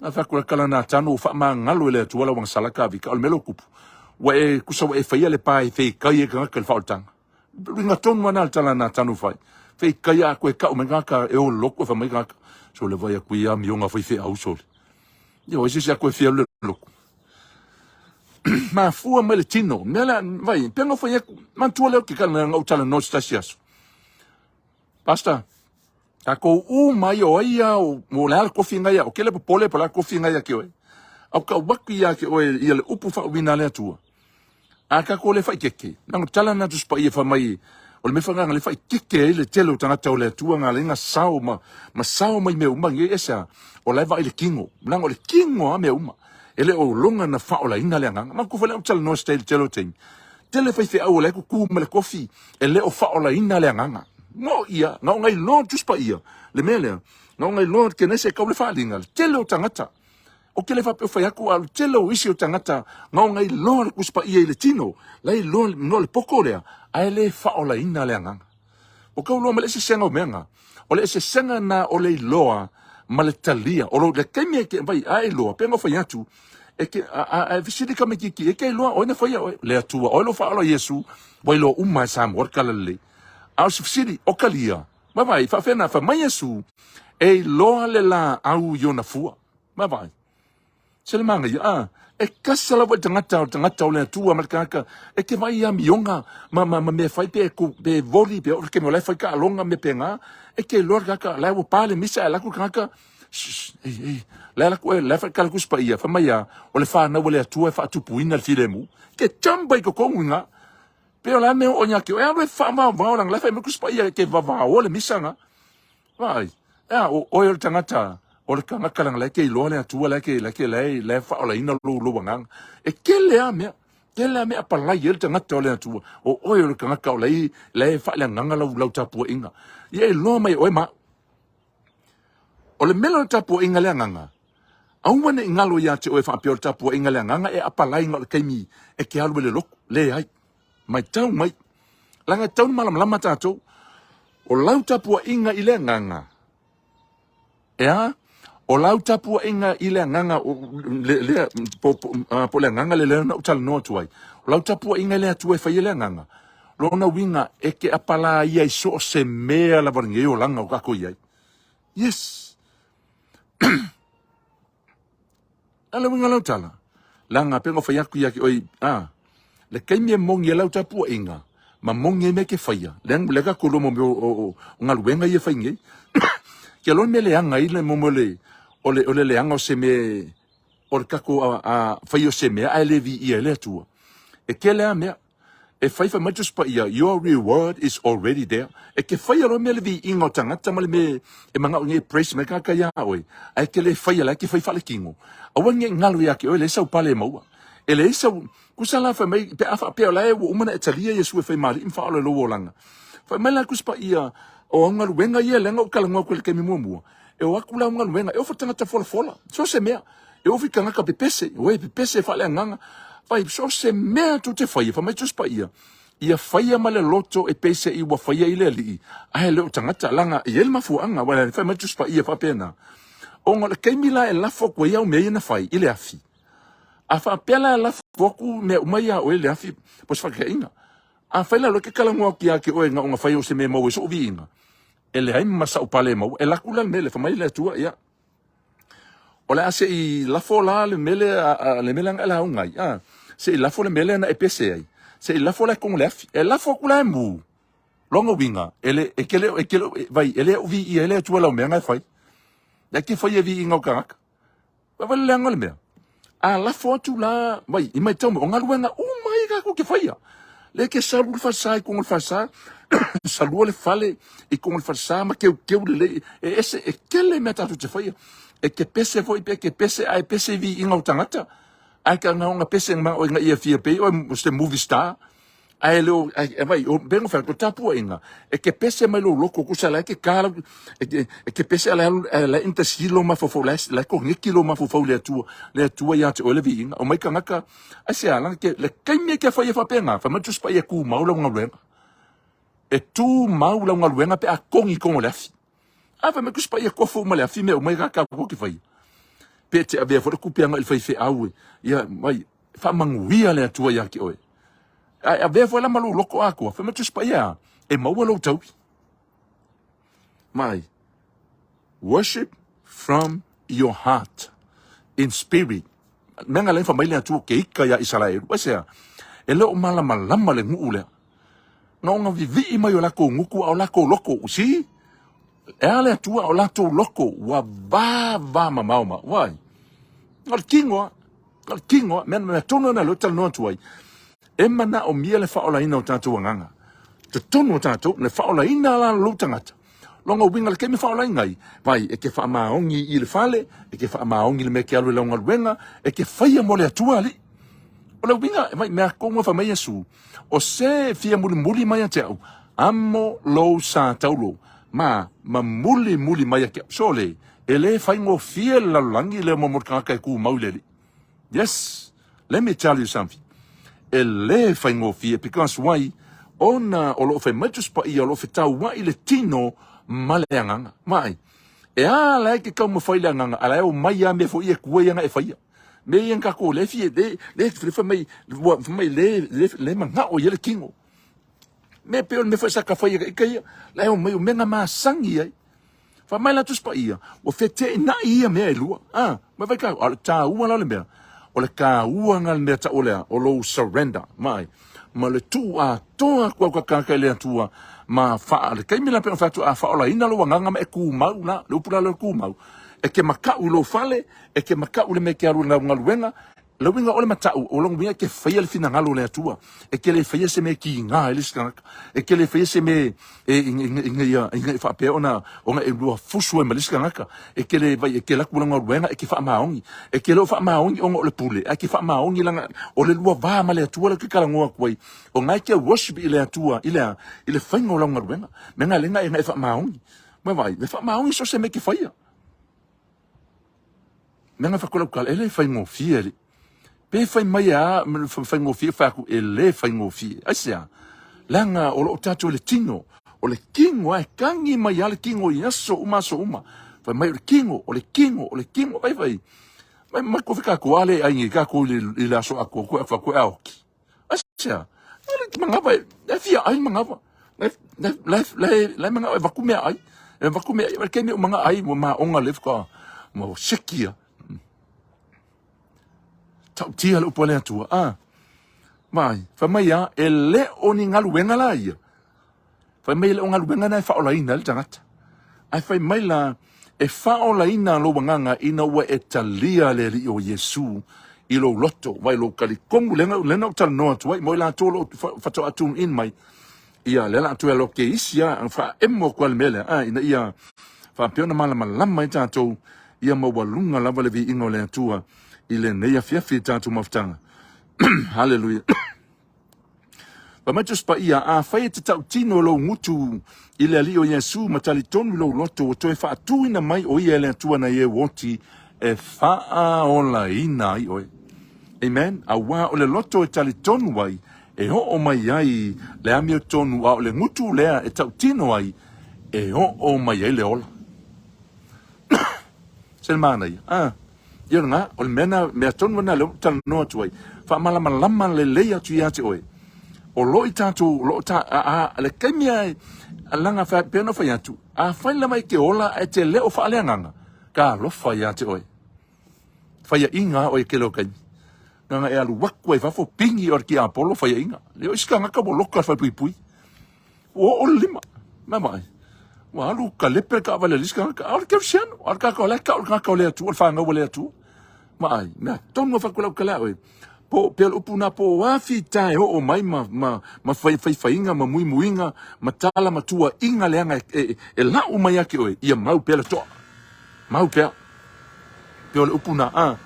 Na fai atu la kala na tano ua faamagalo e le Atua lau agasala Kavika, o le mea lea o kupu. Ua e kusa ua e faia le pa e feikai e kagaka i le faaolataga. Luiga tonu ana le tala na tano fai. Feikai a koe kau mai kagaka e o loko e fai mai kagaka. Sole vai aku ia mionga fai feau sole. Ia o se a koe fia le loko. Mafua mai le tino. Mea la vai, penga fai aku. Mantua leo ke kala ngau tala no se aso. Pastor, Takou uma ia o ai ia o o le a le kofi ngai o kele popole po le a kofi ngai ke oe. Au ka waku ia ke oe ia le upu faauiina a le Atua. A takou le faikeke, na tala na Tusi Paia fai mai o le mea whanganga le faikeke ai le tele o tangata o le Atua ngā lenga sao ma, ma sao mai mea uma nge ese a o lai vai le kingo. Langa o le kingo a mea uma. E le o longa na whaolaina le anganga. Ma kufa le au tala no style tele o teimi. Tele faifeau o la e kukū ma le kofi e le o faaolaina le agaga. Mo ia, na o ngai loa le Tusi Paia, le mea lea, na o ngai loa ke nese kau le faaaliga, le tele o tagata. O ke le faapea o fai atu, a o le tele o isi o tagata, na o ngai loa le Tusi Paia i le tino, la i loa, no le poko lea, ae le faaolaina le agaga. O kau loa ma le esesega o mea na. O le esesega na o le iloa ma le talia. O lo le taimi e ke vai a iloa, pe no fai atu, e ke a a a fesili ka mikiki, e ke iloa oe na faia oe, le Atua, oe lo faaola Iesu, ua iloa uma e Samoa le tala lelei. A o se fesili, o kalia, ma vai, faafena, fai mai Iesu, e iloa le laau i ona fua. Ma vai. Se le manaia, a, e kasa lava i le tagata, o le tagata o le Atua ma le tagata, e te vaai i amioga ma, ma, ma mea fai pe, ku, pe voli, pe oo le taimi o la e fai taaloga ma mea pēnā, e te iloa le tagata, la e ua pa le misa ae alu atu le tagata, shh, ei, ei, la e alu atu, la e fai tala Tusi Paia, fai mai a, o le fanau a le Atua e faatupuina le filemu, e te jump ai totonu i ina. Pei o le a mea o oo ia te oe, e alu e faavaovao leaga la e fai mai le Tusi Paia e te vavaoa le misa na. Vaai, ea, o oe o le tagata, o le tagata leaga la e te iloa le Atua, la e te, la e te, la e, la e faaolaina lou, lou agaga. E tele lava mea, tele lava mea apalai ai le tagata o le Atua. O oe o le tagata o la e, la e faaleagaga lau, lau tapuaiga. Ia e iloa mai e oe ma au. O le mea lea o le tapuaiga le agaga, aua ne i galo ia te oe faapea o le tapuaiga le agaga e apalai na o le taimi e te alu ai i le lotu. Leai. Matau mai. Leaga e tatau ona malamalama tatou. O lau tapuaiga i le agaga, e a? O lau tapuaiga i le agaga, lea, po, po, po o le agaga lea na ou talanoa atu ai. O lau tapuaiga i le Atua e fai e le agaga, lona uiga e te apala ia i so o se mea lava o lenei olaga o tatou i ai. Yes. A le uiga o lau tala, leaga pei ona fai atu ia te oe, a, le taimi e moni ai lau tapuaiga, ma moni ai mea e te faia, lea, lea tatou iloa mo mea o, o, o galuega ia e fai nei. Ke loa mea leaga ai le mo mea o le, o le, o le leaga o se mea, o le tatou a, a, fai o se mea ae le viia ai le Atua. E tele lava mea. E fai fai mai Tusi Paia, your reward is already there. E te faia loa mea le viiga o tagata ma le mea e manao nei e praise mai tagata iā oe, ae e te le faia la e te fai faaletino. Aua ne i galo ia te oe, leai sau pale e maua. E leai sau, tusa la fai mai, pe a faapea o la e ua uma ona e talia Iesu e fai ma Alii ma Faaola i lou olaga. Fai mai la Tusi Paia, o au galuega ia lea na ou talanoa atu i le taimi muamua, e o atu la au galuega, e oo foi i tagata folafola, so o se mea. E oo foi i tagata pepese, oe pepese faaleagaga, fai so o se mea tou te faia, fai mai Tusi Paia, ia faia ma le loto e peiseai ua faia i le Alii, ae le o tagata, leaga e i ai le mafuaaga, aua fai mai Tusi Paia faapena, ona o le taimi la e lafo atu ai au mea ia na fai i le afi, a faapea la e lafo atu mea uma ia oe i le afi, po o se faataitaiga, afai la o lea e te talanoa atu ia te oe na ona fai o se mea e maua ai sou viiga, e leai ma sau pale e maua, e alu atu la le mea lea, fai mai le Atua, ia, O le a se i lafo la le mea lea, le mea lea na e lauga ai, a, se i lafo le mea lea na e pese ai, se i lafo la i totonu o le afi. E lafo atu la e mu. Lona uiga, e le, e ke le, e ke le, vai, e le o viia ai le Atua i lau mea na e fai. E ke fai e viiga o tagata. Vai le leaga o le mea. A lafo atu la, vai, i matau mai, o galuega uma ia tatou te faia. Lea ke salu le falesa i totonu o le falesa, salua le fale i totonu o le falesa ma keukeu lelei. E ese, e tele mea tatou te faia. E te pese foi pe te pese ae pese i viiga o tagata. Ae ka na ona pese ma oe ina ia fia pei oe o se movie star. Ae le o, ae vai, o pei ona fai atu, o tapuaiga, e te pese mai lou loto, tusa la e te ka lau, e te, e te pese a la e la intercede lou mafaufau, la e la e koneki lou mafaufau i le Atua, le Atua ia te oe le viiga. Omai tagata, aisea, leaga ke, le taimi e te fai ai faapena, fai mai le Tusi Paia e tumau lau galuega. E tumau lau galuega pe a kogi i totonu o le afi. A fai mai Tusi Paia e tofu uma le afi mea uma ia tatou te faia. Pe te avea foi le tupe agai i le faifeau e, ia mai, faamanuia le Atua ia te oe. Ae avea foi la ma lou loto atoa, fai mai Tusi Paia e maua lou taui. Mai, worship from your heart in spirit. Mea nga le fai mai le Atua ke ika ia Isaraelu. Aisea? E le o malamalama le nuu lea. Na ona vivii mai o lakou gutu a o lakou loko. See? E a le Atua a o latou loko ua va va mamao ma. Why? O le tino a. O le tino a. Mea, mea tonu ana lea ou te talanoa atu ai. E manaomia le faaolaina o tatou agaga. Totonu o tatou, le faaolaina la lou tagata. Lona uiga le taimi e faaolaina ai, vai, e te faamaoni i le fale, e te faamaoni i le mea e te alu i lau galuega, e te faia mo le Atua alii. O le uiga, vai, mea tonu e fai mai Iesu, o se fia mulimuli mai ia te au, amo lou sa taulo, ma ma mulimuli mai ia te au. Sole, e le faigofie le lalolagi lea mo mo le tagata e tumau i le Alii. Yes, let me tell you something. E le faigofie because why? Ona o lo o fai mai Tusi Paia o lo o fetauai le tino ma le agaga. Mai, e a la e ke taumafai le agaga, a la e o mai a mea foi e kua ia na e faia. Mea ia na tatou le fia, le, le, le fai mai, ua fai mai le, le, le manao ia le tino. Mea pei o le mea foi sa ta faia ka ika ia, la e o mai o mea na masani ai. Fai mai la Tusi Paia, ua feteenai ia mea e lua. A, mai vai ka, a o le taua la o le mea, o le taua na le mea tau lea, o lou surrender, mai, ma le tuu atoa atu au kakaka i le Atua, ma faa, le taimi la pei ona fai atu, a faaolaina lou agaga ma e tumau la, le upu la lea o le tumau, e te makaʻu i lou fale, e te makaʻu i le mea e te alu i lau galuega, Le uiga o le mataʻu, o lona uiga e te faia le finagalo o le Atua, e te le faia se mea e kiga ai le isi tagata, e te le faia se mea e ina ia ina ia faapea ona ona e lua fusu ai ma le isi tagata, e te le vai e te alu atu i lau galuega e te faamaoni, e te le o faamaoni ona o le pule, ae te faamaoni leaga o le lua va ma le Atua lea ou te talanoa atu ai, o lena e te worship i le Atua i le a? I le faiga o lau galuega. Mea na lea na e faamaoni. Ma vaai, e faamaoni so o se mea e te faia. Mea na fai atu lau e le faigofie alii. Pe fai mai e a faigofie, fai atu e le faigofie. Aisea? Leaga o lo o tatou i le tino, o le tino e kagi mai lava le tino i aso uma aso uma. Fai mai o le tino, o le tino, o le tino, vai vai. Mai mai ko fika ko ale ai ngi ka ko i le aso ako ko fa ko aoki. Asia. Le mangava e fia ai mangava. Le le le le mangava e vaku mea ai. E vaku mea ai ke me manga ai mo ma onga le ka mo sekia. Tautia le upu a le Atua. Ah. Mai, fai mai a, e le o ni galuega la ia. Fai mai e le o galuega na e faaolaina ai le tagata. Ae fai mai la, e faaolaina lou agaga ina ua e talia le Alii o Iesu i lou loto, vai lou talitonu lea lea na ou talanoa atu ai, mo i latou o lo o faatoa tune in mai, ia lea la atu e alo ke isi a faaemo atu le mea lea, a ina ia faapea ona malamalama ai tatou ia maualuga lava le viiga o le Atua i lenei afiafi i tatou mafutaga. Haleluia. Fai mai Tusi Paia, afai e te tautino lou gutu i le Alii o Iesu ma talitonu i lou loto, ua toe faatuina mai o ia e le Atua nai e oti e faaolaina ai oe. Amen. Auā o le loto e talitonu ai, e oo mai ai le amiotonu, a o le gutu lea e tautino ai, e oo mai ai le ola. Se le manaia. Ah. Ia lena, o le mea na, mea tonu lena lea ou talanoa atu ai. Faamalamalama lelei atu ia te oe. O lo i tatou, o lo o ta, a, a, le taimi a, a laga fa, pei ona fai atu, afai lava e te ola ae te le o faaleagaga, talofa ia te oe. Faiaʻiga a oe i le tele o taimi. Leaga e alu atu ai i fafo, pigi oe e le tiapolo, faiaʻiga. Le o isi tagata ua loka i le falepuipui. Ua oo le lima. Mai vaai. Ua alu kalepe le taavale a le isi tagata. A o le kerisiano. A o le tagata o la e tau le tagata o le Atua, o le fanau a le Atua. Vaai, mea tonu a fai atu lau tala ia oe. Po, pei o le upu na po o a fita e oo mai ma, ma, ma fai, faifaiga ma muimuiga ma tala ma tuuaiga leaga e, e, e lau mai ia te oe, ia mau pea le toa. Mau pea. Pei o le upu na, a,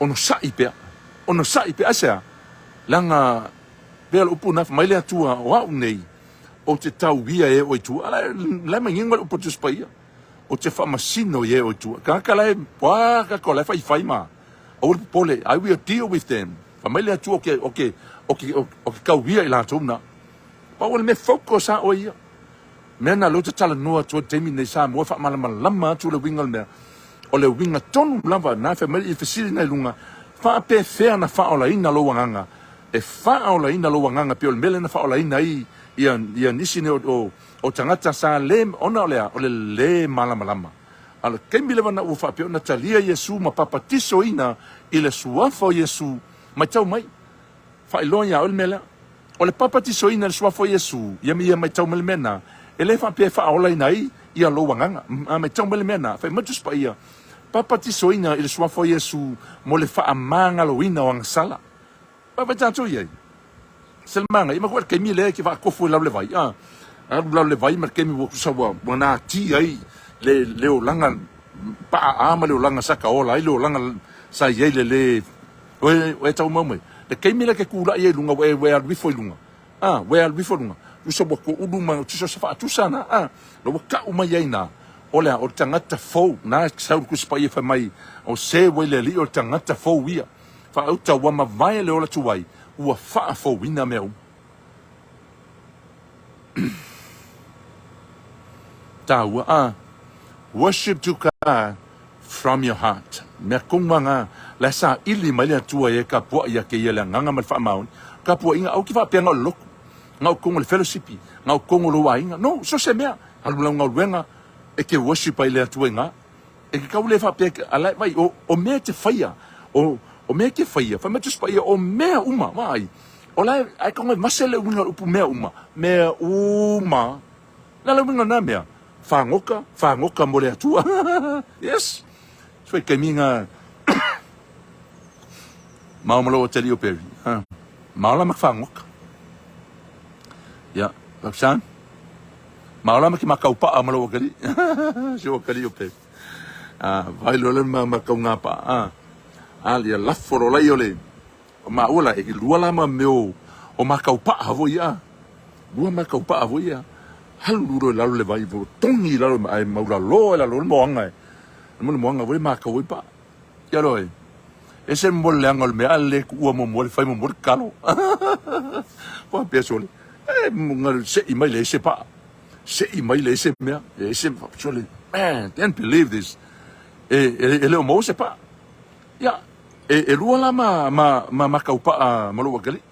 onosai pea. Onosai pea. Aisea? Leaga Pea le upu na mai le Atua o au nei, ou te tau ia e o i tua. La la manino le upu Tusi Paia. Ou te faamasino i e o i tua. Tagata la e, wā, tagata la e faifai ma. Aua le popole, I will deal with them. Fai mai le Atua o ke, o ke, o ke, o ke kau ia i latou na. Pau o le mea focus a oe ia. Mea na lea ou te talanoa atu ai i le taimi nei Samoa e faamalamalama atu le uiga o le mea. O le uiga tonu lava na fai mai i le fesili na i luga, faapefea na faaolaina lou agaga e faaolaina lou agaga pei o le mea lea na faaolaina ai ia ia nisi nei o o o tagata sa le ona o le a o le lē malamalama. A o le taimi lava na ua faapea ona talia Iesu ma papatisoina i le suafa o Iesu, matau mai, faailoa iā oe le mea lea. O le papatisoina i le suafa o Iesu, ia ia matau mai le mea lena, e le faapea e faaolaina ai ia lou agaga. A matau mai le mea lena, fai mai Tusi Paia, papatisoina i le suafa o Iesu mo le faamagaloina o agasala. Vaai tatou i ai. Se le manaia, ma koe le taimi lea e te faatofu ai lalo le vai, a. Alu lalo le vai ma le taimi ua tusa ua, ua natia ai le, le olaga paaa ma le olaga sa taola ai le olaga sa i ai le le, oe, oe tau mau mai. Le taimi lea e te tulai ai i luga, ua e, ua e alu ifo i luga, a, ua e alu ifo i luga, tusa ua toulu ma, tusa o se faatusa na, a, la ua tau mai ai na, o le a, o le tagata fou, na sau le Tusi Paia fai mai, o se ua i le Alii o le tagata fou ia. Faauta ua mavae le ola tuai, ua faafouina mea uma. Taua a worship to God from your heart. Mea tonu a ngā, la sa ili mai le Atua e ka puaʻi ia kēia le agaga ma le faamaoni. Ka puaʻiga, aua ke faapea na o le lotu, na o tonu o le fellowship, na o tonu o lou aiga. No, so se mea, alu lau galuega e ke worship ai le Atua i ngā. E ke kau le faapea, a la, vai, o, o mea e te whaia, o, o mea e te whaia, whai mai Tusi Paia, o mea uma, vai, o la, ai ka ngai mase le uiga o le upu mea uma, mea uma, la le uiga o na mea, whangoka, whangoka mo le Atua, yes, so kei mi nga, mao malo o te lio peri, ha, mao la ma whangoka, ya, Roxanne, Maolama ki makau paʻa ma lou akali. Si o akali o pe. Ah, vai lo le ma makau ngā paʻa. Ah, ah lia lafo lo lai o le o ma ua la e lua la ma meo o makau paʻa vo ia. Lua makau paʻa vo ia. Halu lo lalo le vai vo tongi lalo ma ai maula lo e lalo le moanga e. Le moanga vo le makau i paʻa. Ia loa e. Ese mo le leaga o le mea a le kuua muamua le fai muamua le kalo. Faapea sole. E seʻi mai leai se paʻa, seʻi mai leai se mea, leai se sole. Man, can't believe this. E, e, e le o maua se paʻa. Ia, e, e lua la ma, ma, ma, ma kaupaʻa ma lou akalii.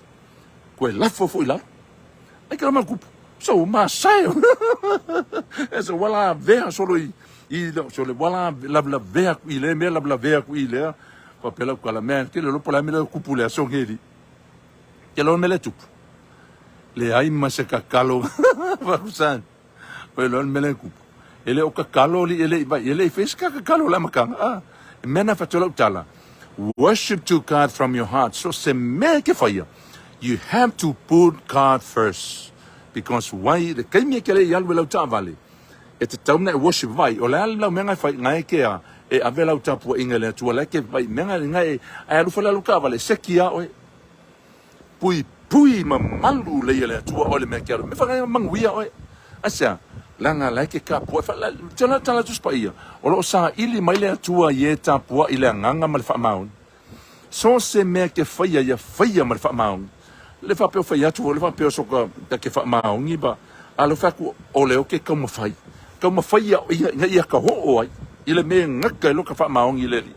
Koe lafo foi lalo. Ai ke ma kupu. So ma sae. E so wala vea solo i i so le wala la la vea i le mea la la vea ku i lea. Pa pela ku ala mea ke le lo pola mele kupu le so ngeli. Ke lo mele tupu. Le ai ma se kakalo. Va kusan. Pe lo mele kupu. E le o kakalo li e le vai e le i ka kakalo la makanga. Ah. Mena fatola utala. Worship to God from your heart. So se mea ke whaia. You have to put God first. Because why le kaimi e ke le i alu e lau taavale. E te tau na e worship vai. O le alu lau mea ngai whai ngai ke a e ave lau tapua inga le atua le ke vai mea ngai ngai e alu whale alu kaavale seki a oe. Pui pui ma malu le ia le atua oe le mea ke alu. Me whangai manguia oe. Aisea, langa lai ke kapua. Tala tala tu spa ia. O lo sa ili mai le atua i e tapua i le anganga ma le whaamaoni. So se mea ke whaia ia whaia ma le whaamaoni. Le whapeo whai atu o le whapeo so ka, ka ke whaamaongi ba. A le whaku o le o ke kaumawhai. Kaumawhai ia, ia, ia, ia ka hoo ai. I le me ngaka i lo ka whaamaongi le li.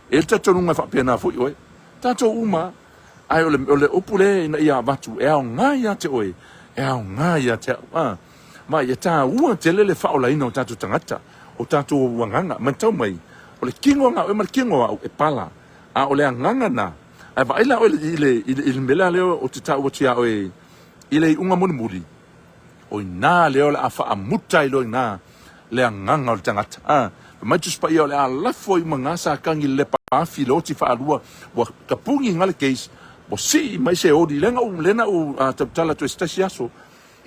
E tatonunga whapena fui oe. Tatou uma, Ae o le, o le upu lea ina ia avatu, e aoga ia te oe, e aoga ia te au. A, ma ia tāua tele le faaolaina o tatou tagata, o tatou agaga. Matau mai, o le kino a oe ma le kino a au e pala, a o le agaga na, ae vaai la oe i le, i le, i le mea lea o te taua atu iā oe i le iuga mulimuli, O ina lea o le a faamuta ai loa ina le agaga o le tagata. A, fai mai Tusi Paia o le a lafo ai uma ngā sākagi le lepa afi le oti faalua, ua kapuni ngā le case, ua sii mai se oli, lena u, lena u a, tautala atu e se tasi aso,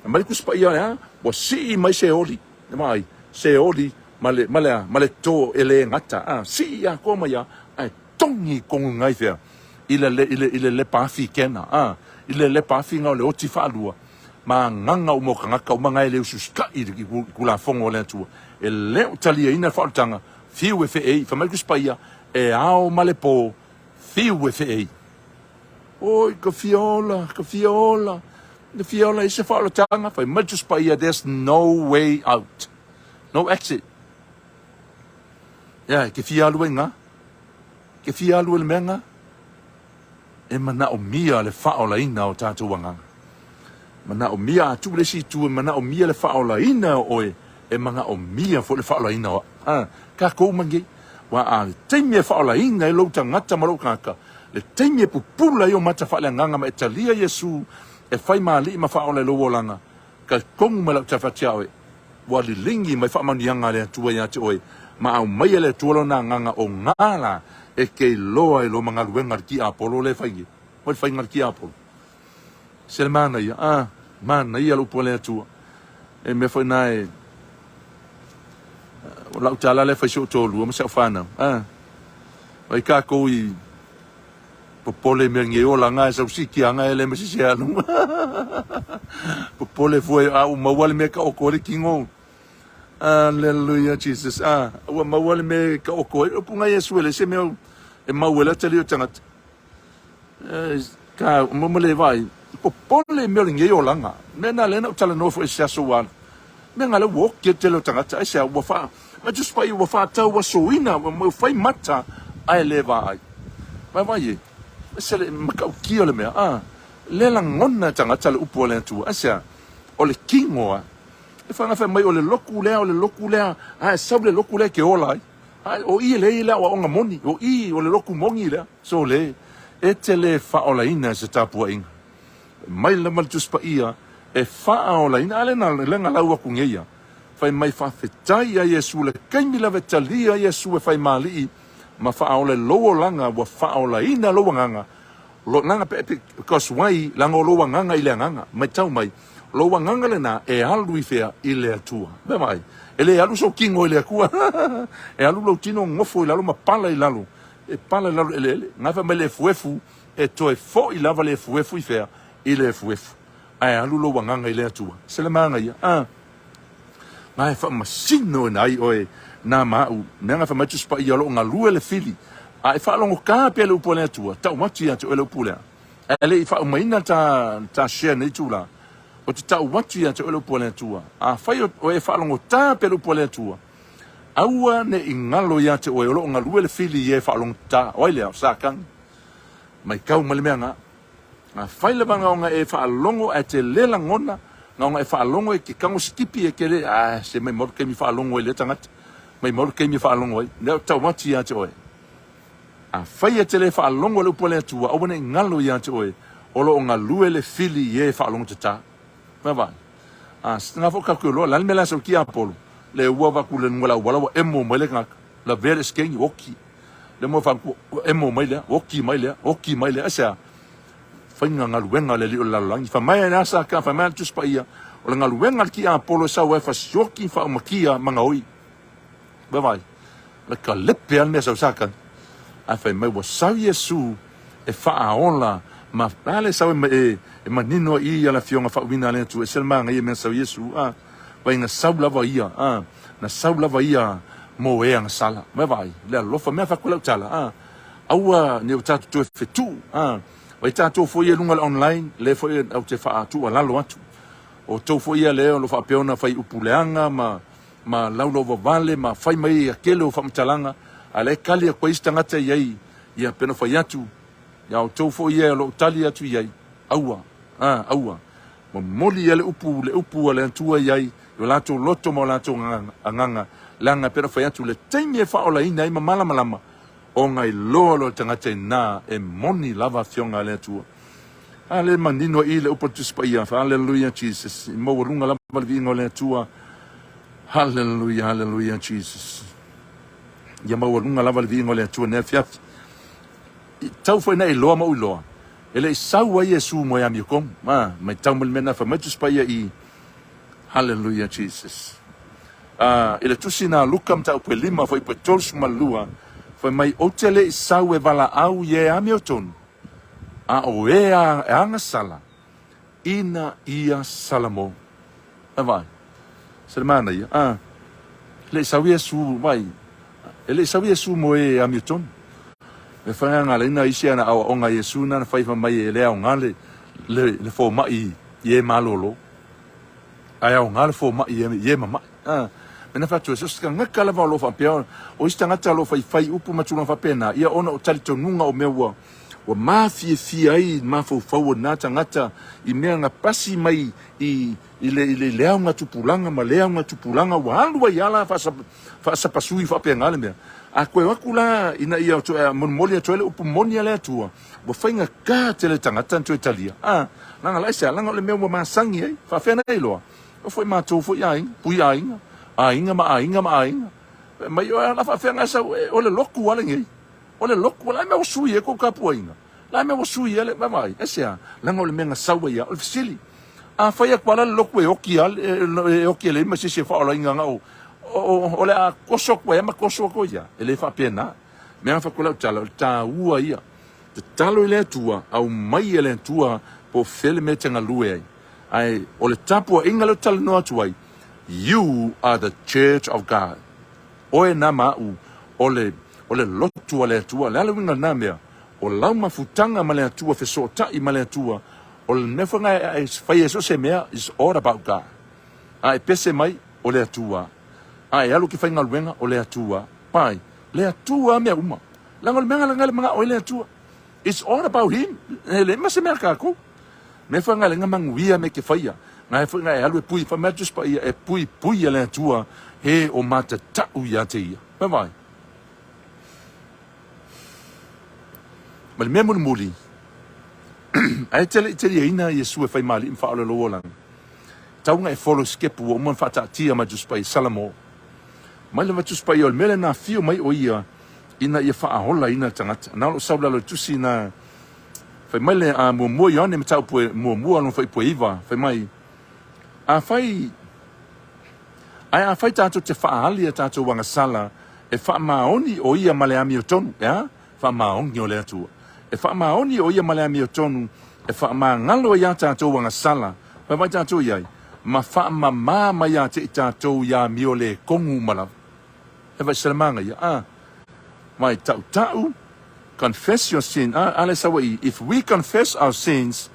fai mai le Tusi Paia o le a, ua sii mai se oli, e vaai, se oli ma le, ma le a, ma le to e le gata, a, sii atoa mai a, ae togi konu ngai fea, i le, i le, i le lepa afi kena, a, i le lepa afi nga o le oti faalua, ma agaga uma o tagata uma nga e le usiusitaʻi i le Tulafono a le Atua, e le o taliaina le faaolataga, fiu e feei, fai mai le Tusi Paia, e ao ma le po, fiu e feei. Oi, ka fia ola, ka fia ola, ka fia ola i se faaolataga, fai mai le Tusi Paia, there's no way out, no exit. Ia, ke fia alu ai nga, ke fia alu ai le mea nga, E manaomia le faaolaina o tatou agaga. Manaomia a tuu le isi itu e manaomia le faaolaina o oe, e manaomia foi le faaolaina o au. A, takou ma nei. Ua a le taimi e faaolaina ai lou tagata ma lou tagata, le taimi e pupula ai o mata faaleagaga ma e talia Iesu e fai ma alii ma faaola i lou olaga, Talitonu mai lau tafati a oe, ua liligi mai faamanuiaga a le Atua ia te oe, ma aumaia le Atua lona agaga o ngā la e ke iloa i lo ma galuega le tiapolo le fai nei. Oi le faiga le tiapolo. Se le manaia, ah, manaia le upu a le Atua. E mea foi na e, o lau tala lea fai si ou toalua ma si au fanau. Ah, vai kākou i Popole mea nge ola nga e sau siki anga e le ma sisi alu. Popole fue a u maua le mea ka oko le kingo. Hallelujah Jesus. Ah, ua maua le mea ka oko e upu ngai Yesu ele se mea e mau ele tali o tangata. Eh, ka mo mo le vai. Popole mea le nge olanga. Mea na le na utala no fo e se aso wa. Mea nga le wo ke tele o tangata ai se ua fa ma just pa ua fa tau ua soina ua mau fai mata ai le va ai. Vai vai e. Se le makaukia le mea a le lagona tangata le upu a le Atua. Ai se o le kingo a. E whanga whai mai o le loku lea, o le loku lea, a e sau le loku lea ke ola ai. A o i le i lea o onga moni, o i o le loku mongi lea. So le, e te le whaolaina se tapuainga. Mai lava le Tusi Paia e faaolaina, a lena, lena lau aku ngeia. Fai mai faafetai ia Iesu le kaimi lava e talia Iesu e fai mali'i ma faaola i lou olaga ua faaolaina lou agaga lo langa pe, pe, because wai langa o lou agaga i le agaga matau mai lou agaga lena e alu i fea i le Atua mea mai e le alu sou kino i le Atua e alu lou tino gofo i lalo ma pala i lalo e pala i lalo eleele gafa mai le efuefu E toe foi lava le efuefu i fea? I le efuefu. Ae alu lou agaga i le Atua. Se le manaia, a? Na e faamasino ina ai oe nā ma au, mea na fai mai Tusi Paia o lo o galue le fili, a e faalogotā pea le upu a le Atua, tau atu ia te oe le upu lea. Ae le i faaumaina ta, ta share nei tula. Ou te tau atu ia te oe le upu a le Atua, afai o e faalogotā pea le upu a le Atua, aua ne i galo ia te oe o lo o galue le fili i e faalogotā. O ai lea? O Satani. Maitau mai le mea na. Afai lava na ona e faalogo ae te le lagona, na ona e faalogo e te tago sikipi e te le, ah, se maimau le taimi faalogo ai lea tagata. Maimau le taimi e faalogo ai. Lea ou te tau atu ia te oe. Afai e te le faalogo i le upu a le Atua, aua ne i galo ia te oe, o lo o galue le fili i e faalogotata. Vaavaai. A, na foi tatou iloa, le a le mea le a sau tiapolo, le ua avatu le luga o le auala ua emo mai le tagata, lavea le scanny, oti. Le mo faatua, ua emo mai lea, oti mai lea, oti mai lea. Aisea? Faiga galuega a le alii o le lalolagi. Fai mai a Satana, fai mai a le Tusi Paia, o le galuega a le tiapolo e sau ai fasioki, faaumatia ma gaoi. Vaavaai, le kalepe a le mea sau Satani. Ae fai mai ua sau Iesu e faaola ma a le sau e, e, e manino ai i a le afioga faauiina a le Atua. E se le manaia mea sau Iesu, a vai na sau lava ia, a na sau lava ia mo e agasala. Vaavaai, le alofa mea fai atu lau tala, a aua ne o tatou toe fetuu, a vai tatou foi ia luga o le online, le foi ou te faatuualalo atu. O tou foi ia le o lo faapea ona fai upu leaga ma ma laulauvavale ma fai mai ia tele o faamatalaga, a la e tali atu ai isi tagata i ai, ia pei ona fai atu, ia outou foi ia o lo o tali atu i ai, aua, a, aua. Momoli ia le upu, le upu a le Atua i ai, i o latou loto ma o latou agaga, leaga pei ona fai atu, le taimi e faaolaina ai ma malamalama, ona iloa loa le tagata i ina e moni lava Afioga a le Atua. A le manino i le upu a le Tusi Paia. Hallelujah Jesus. I maualuga lava le viiga o le Atua. Hallelujah, hallelujah Jesus. Ia maualuga lava le viiga o le Atua nei afiafi. I tau foi na iloa ma ou iloa. E le i sau ai Iesu mo e amiotonu. Ma, mai tau mai le mea na fai mai Tusi Paia i Hallelujah Jesus. Ah, i le tusi na Luka mataupu e 5 fuaiupu e 32, fai mai, Ou te le i sau e valaau i e amiotonu, a o e agasala ina ia salamo. A vaai, se le manaia, a, le i sau Iesu, vaai, e le i sau Iesu mo e amiotonu. E whai isi ana aoaoga a Iesu na na fai mai e le aoga le, le, le fomai i e malolo. Ae aoga le fomai i e mama'i. A, mena fai atu, so se tagata lava o lo o faapea, o isi tagata o lo o faifai upu ma tulaga faapena, ia ona o talitonuga o mea ua, ua mafiafia ai mafaufau o na tagata i mea na pasi mai i, i le, i le, le aoga tupulaga ma le aoga tupulaga, ua alu ai lava la faasapasui faapena le mea. A toe o atu la ina ia toe molimoli atu ai le upu moni a le Atua, ua faigata tele tagata na toe talia. A, leaga la aisea? Leaga o le mea ua masani ai, faafefea na iloa? O foi matou foi aiga, pui aiga, aiga ma aiga ma aiga. Fai mai, o la faafefea na sau, o le lotu lava lenei. O le lotu, la mea ua sui ai kou tapuaiga. La mea ua sui ai le, vaavaai, aisea? Leaga o le mea na sau ai lava. O le fesili, a fai atu lava la le lotu e oti lava, e oti e leai ma se isi e faaolaina na o, o le a toso atu ai lava ma toso atu ai lava. E le faapena. Mea na fai atu lau tala, o le taua ia. Tatalo i le Atua, aumai e le Atua po o fea le mea e te galue ai. Ae o le tapuaiga lea ou te talanoa atu ai, you are the church of God. Oe na ma au, o le, o le lotu a le Atua. O le a le uiga o lena mea? O lau mafutaga ma le Atua, fesootai ma le Atua, o le mea foi lena e fai ai so o se mea, is all about God. A e pese mai, o le Atua. A e alu e te faigaluega, o le Atua. Pai, le Atua mea uma. Leaga o le mea lena e manao ai le Atua. It's all about him. E leai ma se mea a tatou. Mea foi lena le manuia me ke faia. Ngai foi ngai alu e pui fa mea Tusi Paia e pui pui e le Atua he o matatau ia te ia. Bye bye. Ma le mea mulimuli, ae te le i taliaina Iesu e fai maali'i ma faaola lou olaga. Tau na e follow sikepu ua uma ona faataatia mai Tusi Paia, Salamo. Mai lava Tusi Paia o le mea lena afio mai o ia ina ia faaolaina le tagata. Na o lou sau lalo i le tusi na fai mai le a muamua Ioane mataupu e muamua lona fuaiupu e 9, fai mai, Afai, ae afai tatou te faaali a tatou agasala, e faamaoni o ia ma le amiotonu, e a? Faamaoni o le Atua. E faamaoni o ia ma le amiotonu, e faamagalo ai a tatou agasala, vaivai tatou i ai, ma faamama mai ia te i tatou i amio le konu uma lava. E vai se le manaia, a? Mai tautau, confess your sin. A, a le sawa i, if we confess our sins,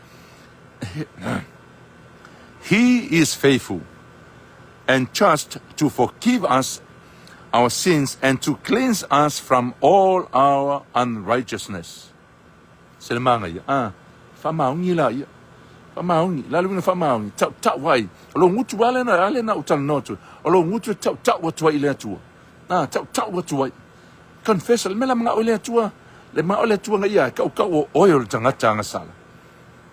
He is faithful and just to forgive us our sins and to cleanse us from all our unrighteousness. Se le magaia, a, faamaoni la ia. Faamaoni, la le uiga faamaoni, tautau ai. O lou gutu a lena, a lena ou talanoa atu. O lou gutu e tautau atu ai i le Atua. A, tautau atu ai. Confess, le mea la manao i le Atua, le manao le Atua na ia, kaukau o oe o le tagata agasala.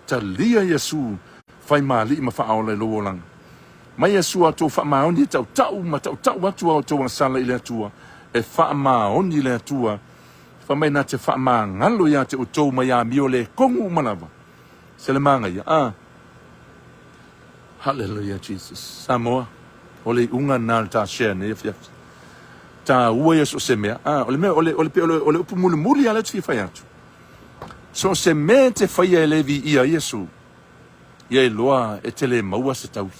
Talia Iesu faimaali'i ma faaola i lou olaga. Mai Iesu a outou faamaoni e tautau ma tautau atu a outou agasala i le Atua, e faamaoni le Atua, fai mai na te faamagalo ia te outou mai amio le kogu uma lava. Se le magaia, a. Hallelujah Jesus. Samoa, o le iuga lena o le ta share nei afiafi. Taua ia so o se mea. A, o le mea, o le, o le, o le, o le upu mulimuli lava lea ou te fia fai atu. So o se mea e te faia e le viia Iesu, ia iloa e te le maua se taui.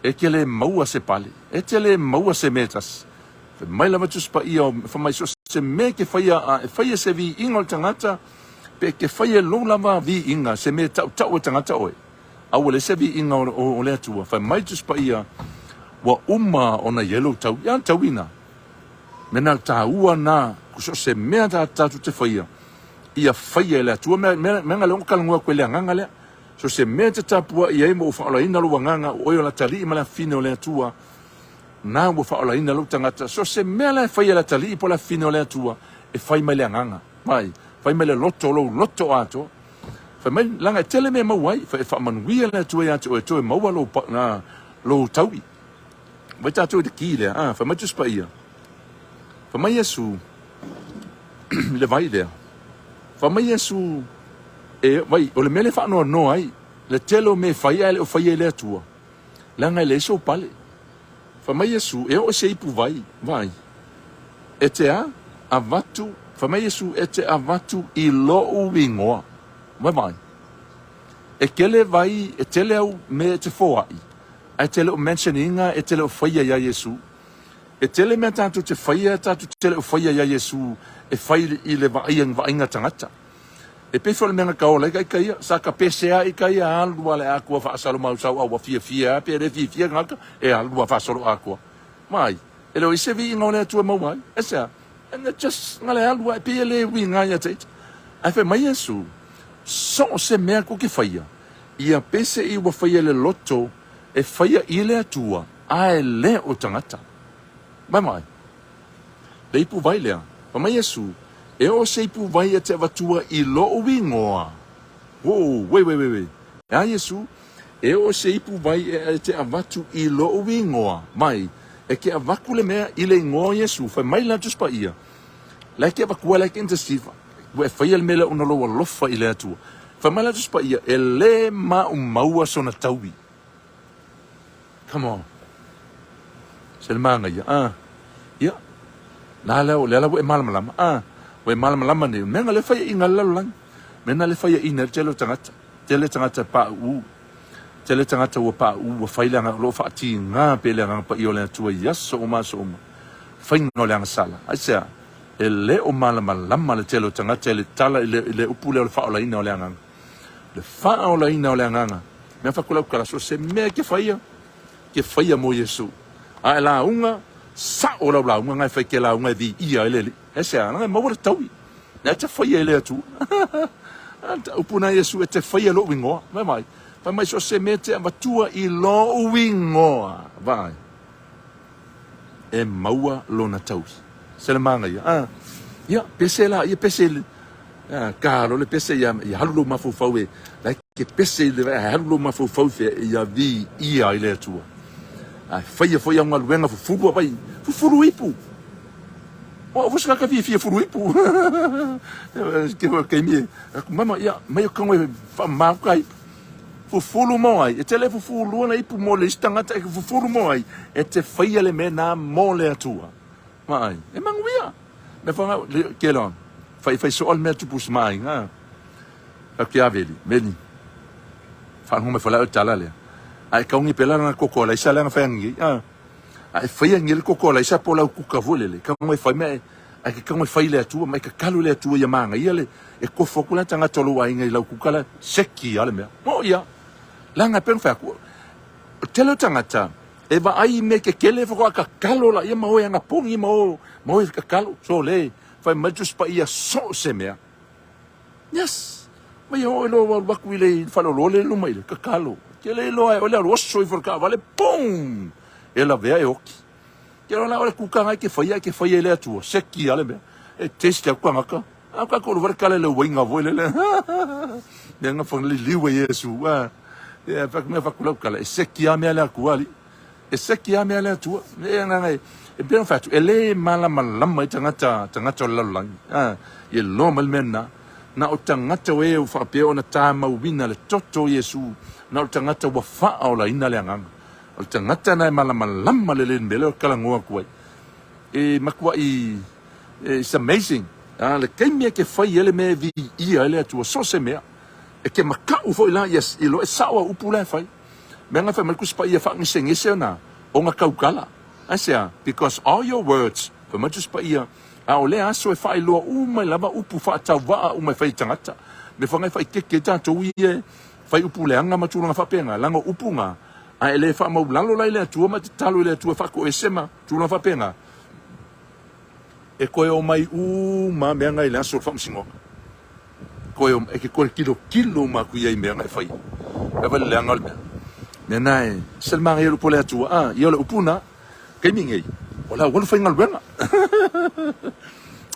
E te le maua se pale. E te le maua se mea e tasi. Fai mai lava Tusi Paia o fai mai so o se mea e te faia a e faia se viiga o le tagata, pe e te faia e lou lava viiga se mea e tautau e tagata oe, a ua leai se viiga o, o, o le Atua. Fai mai Tusi Paia, ua uma ona i ai lou taui. A taui na. Mea na taua na, so o se mea ta tatou te faia, ia faia e le Atua. Mea, mea, mea na lea ua talanoa atu i le agaga lea. So se mea te tapuai ai ma ua faaolaina lou agaga, o oe o le atalii ma le afafine o le Atua, na ua faaolaina lou tagata. So se mea la e faia e le atalii po o le afafine o le Atua, e fai mai le agaga. Mai, fai mai le loto, lou loto atoa. Fai mai, laga e tele mea e maua ai, e faamanuia le Atua ia te oe, toe maua lou, na, lou taui. Vai tatou i le ki lea, ah, fai mai Tusi Paia. Fai mai Iesu i le vai lea. Fai mai Iesu, e, vai, o le mea lea e faanoanoa ai, le tele o mea e fai ae le o faia e le Atua, leaga e leai sou pale. Fai mai Iesu, e oo i se ipu vai, vai, e te a, avatu, fai mai Iesu, e te avatu i lou igoa. Vai, vai. E kele vai, e tele au mea e te foai, Ae te le o mention ina e te le o faia ia Iesu. E tele mea tatou te faia tatou te le o faia ia Iesu e fai i le vaaia vaaiga tagata. E pei foi o le mea na kaola ai ka ia, sa ka pese ai ka ia alu a le akua faasalo mausau a ua fiafia a pe le fiafia tagata e alu a faasolo akua. Mai, e le o i se viiga o le Atua e maua ai. E se a? And it just na le alu a e pei e le uiga ia te ita. Ae fai mai Iesu, so o se mea ku ke faia, Ia pese i ua faia le loto e faia i le Atua, ae le o tagata. Mai mai. Le ipu vai lea. Fai mai Iesu, E oo se ipu vai e te avatua i lou igoa. Woo, wei, wei, wei, wei. E a Iesu, E oo se ipu vai e te avatu i lou igoa. Mai, e ke avaku le mea i le igoa o Iesu. Fai mai la Tusi Paia, La e ke avakua, la e ke intercede. Ua e faia le mea lea ona lou alofa i le Atua. Fai mai la Tusi Paia, e le maumau sona taui. Come on. Se le magaia. Ah. Ia. Na lea, lea la ua e malamalama. Ah. Ua e malamalama nei. Mea na le fai ina le lalolagi. Mea na le fai ina le tele o tagata. Tele tagata pa u. Tele tagata ua pa u, ua fai le aga, o lo o faatiga pea le Agaga Paia o le Atua i aso uma aso uma. Faiga o le agasala. Aisea? E le o malamalama le tele o tagata i le tala i le, i le upu lea o le faaolaina o le agaga. Le faaolaina o le agaga. Mea fai atu lau tala, so se mea e ke faia, ke faia mo Iesu. A e lauga, sao lau lauga na e fai ke lauga e viia ai le Alii. Aisea? Leaga e maua le taui. Na e te faia e le Atua. Upu na Iesu e te faia lou igoa. Vai mai. Fai mai so se mea te avatua i lou igoa. Vai. E maua lona taui. Se le magaia. Ah. Ia, pese la, ia pese le ah, ka lo le pese ia ia halu lou mafaufau e la ke pese le halu lou mafaufau fe ia vi ia i le Atua. Ai faia foi au galuega fufulu vai fufulu ipu. O au foi ka fiafia fulu ipu. Ke ke mi aku mama ia mai o kango e wha ka ipu. Fufulu mo ai. E te le fufulu ana ipu mo le isi tangata e fufulu mo ai. E te whaia le mea nā mo le Atua. Ma ai. E manguia. Me whanga, le, ke la, whai whai so al mea tupu sa maai ngā. Ka ke aveli, meli. Whango me whala o tala lea. Ai kaungi pela na koko la isa lea whai angi. Ah. A e whai angi le koko la isa po lau kuka fo lele. Ka ngoi whai mea ai ke ka ngoi whai le Atua, mai ka kalu le Atua ia maanga ia le e kofo aku la tangata o lou aiga i lau kuka la seki a le mea. Mo ia. Langa pe whai aku. O le tele o tagata e vaai i mea kekele faatoa tatalo laia ma o e anapogi ma o ma o e tatalo. Sole, fai mai le Tusi Paia so o se mea. Yes! Mai e oo i lou alu atu i le faleoloa lea i luma i le tatalo. E te le iloa e oe le alu oso ifo i le taavale, boom! E lavea e oti. Te iloa la o le kuka na e te faia e te faia i le Atua, seki lava le mea. E test atu tagata. A o tatou alu le tala i le uaina foi lele. Mea na liliu e Iesu. A, e fai mea fatu lau tala, e seki lava mea le Atua alii. E seki lava mea le Atua. E agaga e, e pei ona fai atu, e le malamalama ai tagata, tagata o le lalolagi. A, ia iloa mai le mea lena. Na o tagata o e ua faapea ona tamauina le toto o Iesu, na o le tagata ua faaolaina le agaga. O le tagata lena e malamalama lelei i le mea lea ou te talanoa atu ai. E matuai, it's amazing. A, le taimi e te fai ai le mea e viia ai le Atua, so o se mea. E te makaʻu foi la ia iloa e sao au upu la e fai. Mea na fai mai le Tusi Paia faagesegese ona ona tautala. Aisea? Because all your words, fai mai le Tusi Paia, a o lea aso e faailoa uma ai lava upu faatauvaa uma e fai e tagata. Mea foi na e faaitete ai tatou ia e fai upu leaga ma tulaga faapena, leaga o upu na, a e le faamaulalo la i le Atua ma e tatalo i le Atua e faatoese ma tulaga faapena, e toe omai uma mea na i le aso o le faamasinoga. Toe o, e te toe tilotilo uma atu ia i mea na e faia. E vai le leaga o le mea. Mea na e, se le manaia o le upu a le Atua, a, ia o le upu na, taimi nei, o le aualu faigaluega.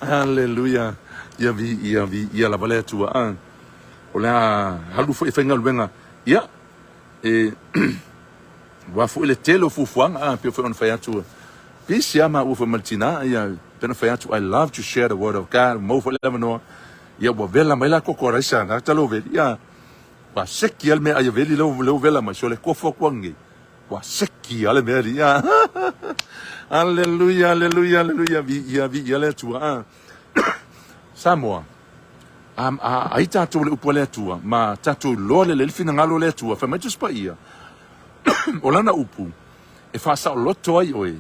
Aleluia. Ia vi, ia vi, ia lava le Atua, a. O le a alu foi e faigaluega. Ia, e, Aua foi le tele o fuafuaga, a, pei foi ona fai atu, pisi lava maua foi ma le tina, ia, pei ona fai atu, I love to share the word of God, maua foi le avanoa, ia, ua vela mai la koko araisa na talo veli, ia, ua seki lava le mea ai a veli lea ua vela mai, so le kofo atu anei, ua seki lava le mea li, ia, Aleluia, aleluia, aleluia, viia, viia le Atua, a. Samoa, a, a, ai tatou le upu a le Atua, ma tatou iloa lelei le finagalo o le Atua, fai mai Tusi Paia, o lana upu, e faasaoloto ai oe,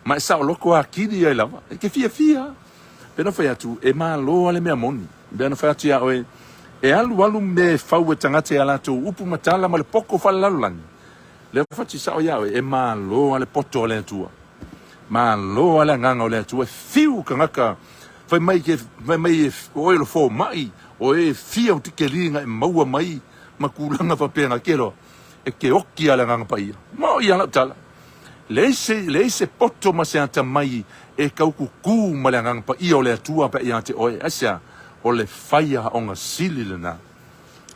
ma e saoloto atili ai lava, e te fiafia. Pei ona fai atu, e malo lava le mea moni. Pei ona fai atu iā oe, e alualu mea e fau e tagata i a latou upu ma tala ma le poto faalelalolagi. Lea ua fati sao iā oe, e malo lava le poto a le Atua. Malo lava le agaga o le Atua, e fiu tagata fai mai ke fai mai e oe lo fomai, oe e fia o tikeli na e maua mai ma tulaga faapena ke loa e ke oki lava le agaga paia. Moʻi lava lau tala. Leai se, leai se poto ma se atamai e taututu ma le agaga paia o le Atua pe a ia te oe. Aisea? O le fai aoga sili lena.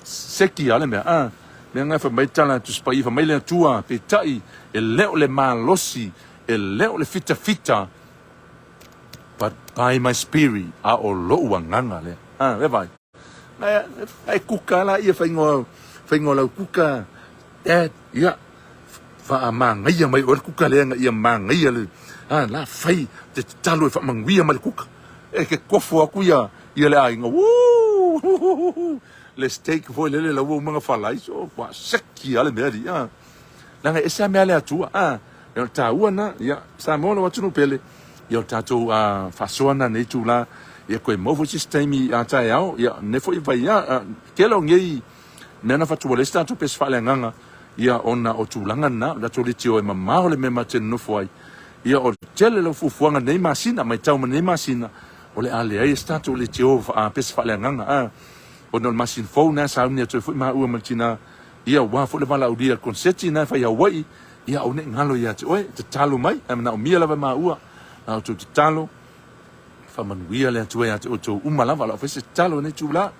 Seki lava le mea, a. Mea na fai mai tala Tusi Paia, fai mai le Atua, peitai, e le o le malosi, e le o le fitafita, but by my spirit, a o lou agaga lea. A, e vai. Ai kuka la ia whaingoa, whaingoa lau kuka, dad, ia, whaamāngaia mai oe le kuka lea nga ia māngaia le, a, la whai, te tatalo e whaamanuia mai le kuka. E ke kofo aku ia, ia le aiga, woo, le steak foi lele la ua uma na whalai, so, wa seki a le mea li, a. Leaga e ese lava mea a le Atua, a, e o le taua lena, ia, Samoa lou atunuu pele, ia o le tatou faasoa lena nei itula, ia toe maua foi se isi taimi a taeao, ia, lenei foi vai a, tele o nei mea na faatu ua leai se tatou pese faaleagaga, ia, ona o tulaga lena, o le tatou leitio e mamao le mea ma te nonofo ai, ia, o le tele o fuafuaga nei masina, matau ma nei masina, o le a leai se tatou leitio pese faaleagaga, a, ona o le masina fou lena e sauni atu ai foi maua ma le tina, Ia, aua foi le valaaulia i le koneseti na e fai i Hawaii, ia aua ne i galo ia te oe, tatalo mai, ae manaomia lava e maua la outou tatalo, faamanuia le Atua ia te outou uma lava, o le a fai se tatalo i lenei itula,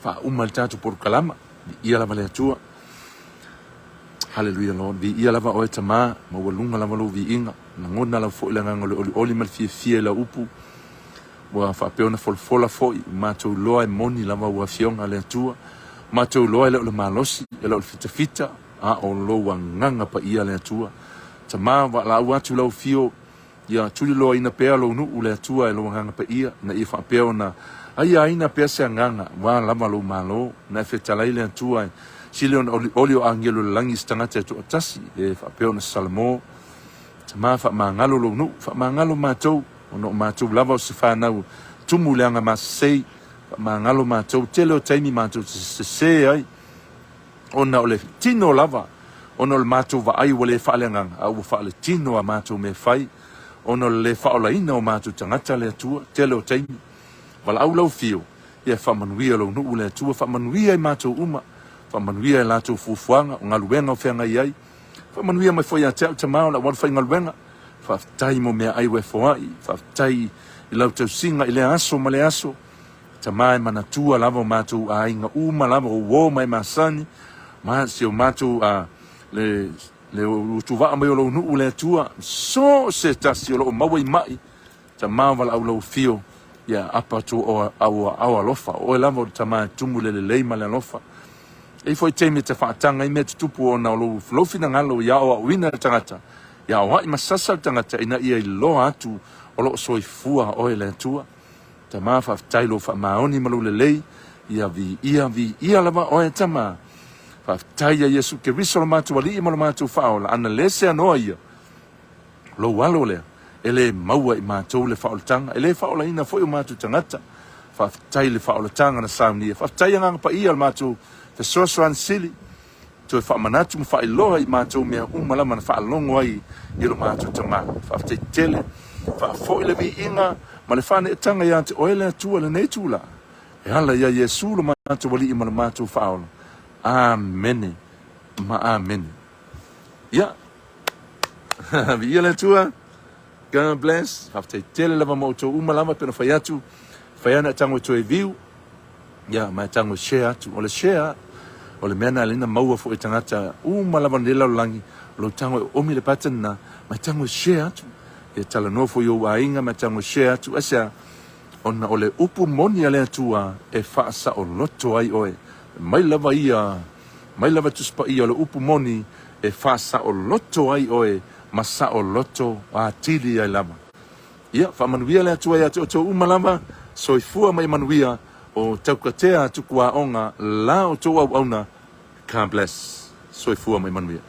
faauma le tatou polokalama, viia lava le Atua. Hallelujah Lord, viia lava oe Tama, maualuga lava lou viiga, lagona lava foi le agaga o le olioli ma le fiafia i lau upu, Ua faapea ona folafola foi, ua matou iloa e moni lava ua Afioga le Atua, ua matou iloa e le o le malosi, e le o le fitafita, a o lou agaga paia le Atua. Tama, valaau atu lau Afio, ia tuliloaina pea lou nuu le Atua e lou agaga paia, ina ia faapea ona aiaina pea se agaga, aua lava lou Malo, na e fetalai le Atua e sili ona olioli o agelu o le lagi i se tagata e toatasi, e faapea ona Salamo. Tama, faamagalo lou nuu, faamagalo matou, Ona o matou lava o se fanau tumu i le aga masesei, faamagalo matou, tele o taimi matou te sese ai, ona o le tino lava, Ona o le matou vaai ua le faaleagaga, a ua faaletino a matou mea fai, ona o le le faaolaina o matou tagata le Atua, tele o taimi. Valaau lau afio, ia faamanuia lou nuu le Atua, faamanuia i matou uma, faamanuia i latou fuafuaga, o galuega o feagai ai. Faamanuia mai foi ia te au Tama o le aualu faigaluega. Faafetai mo meaai ua e foai, faafetai i lau tausiga i lea aso ma lea aso. Tama e manatua lava o matou aiga uma lava o uo ma e masani, ma si o matou a le le utuvaa mai o lou nuu le Atua, so o se tasi o lo o maua i mai, Tama o valaau lau afio, ia apa atu o au aao alofa, o oe lava o le Tama e tumu i le lelei ma le alofa. E i ai foi taimi e te faataga ai mea tutupu ona o lou, lou finagalo ia aoaoina le tagata, ia aoai ma sasa le tagata ina ia iloa atu o lo o soifua oe le Atua. Tama faafetai lou faamaoni ma lou lelei, ia viia, viia lava oe Tama. Faafetai ia Iesu Keriso lo matou Alii ma lo matou Faaola, ana le seanoa ia, lou alo lea, e le maua i matou le faaolataga, e le faaolaina foi o matou tagata. Faafetai le faaolataga na saunia. Faafetai Agaga Paia o le matou fesoasoani sili, toe faamanatu ma faailoa i matou mea uma lava na faalogo ai i lo matou Tama. Faafetai tele, faafoi le viiga ma le faaneetaga ia te oe le Atua i lenei itula, e ala ia Iesu lo matou Alii ma lo matou Faaola. Amene ma amene. Ia, viia le Atua. God bless. Faafetai tele lava ma outou uma lava, pei ona fai atu, fai ana e tago e toe view. Ia, ma e tago e share atu. O le share, o le mea na lena maua foi e tagata uma lava nei lalolagi, o lou tago e omi le button na, ma e tago e share atu. Ia talanoa foi i ou aiga, ma e tago e share atu. Aisea? Ona o le upu moni a le Atua e faasaoloto ai oe. Mai lava ia, mai lava Tusi Paia o le upu moni e faasaoloto ai oe ma saoloto atili ai lava. Ia, faamanuia le Atua ia te outou uma lava, soifua ma ia manuia, o Taukatea Tukuaoga la outou auauna, God bless. Soifua ma ia manuia.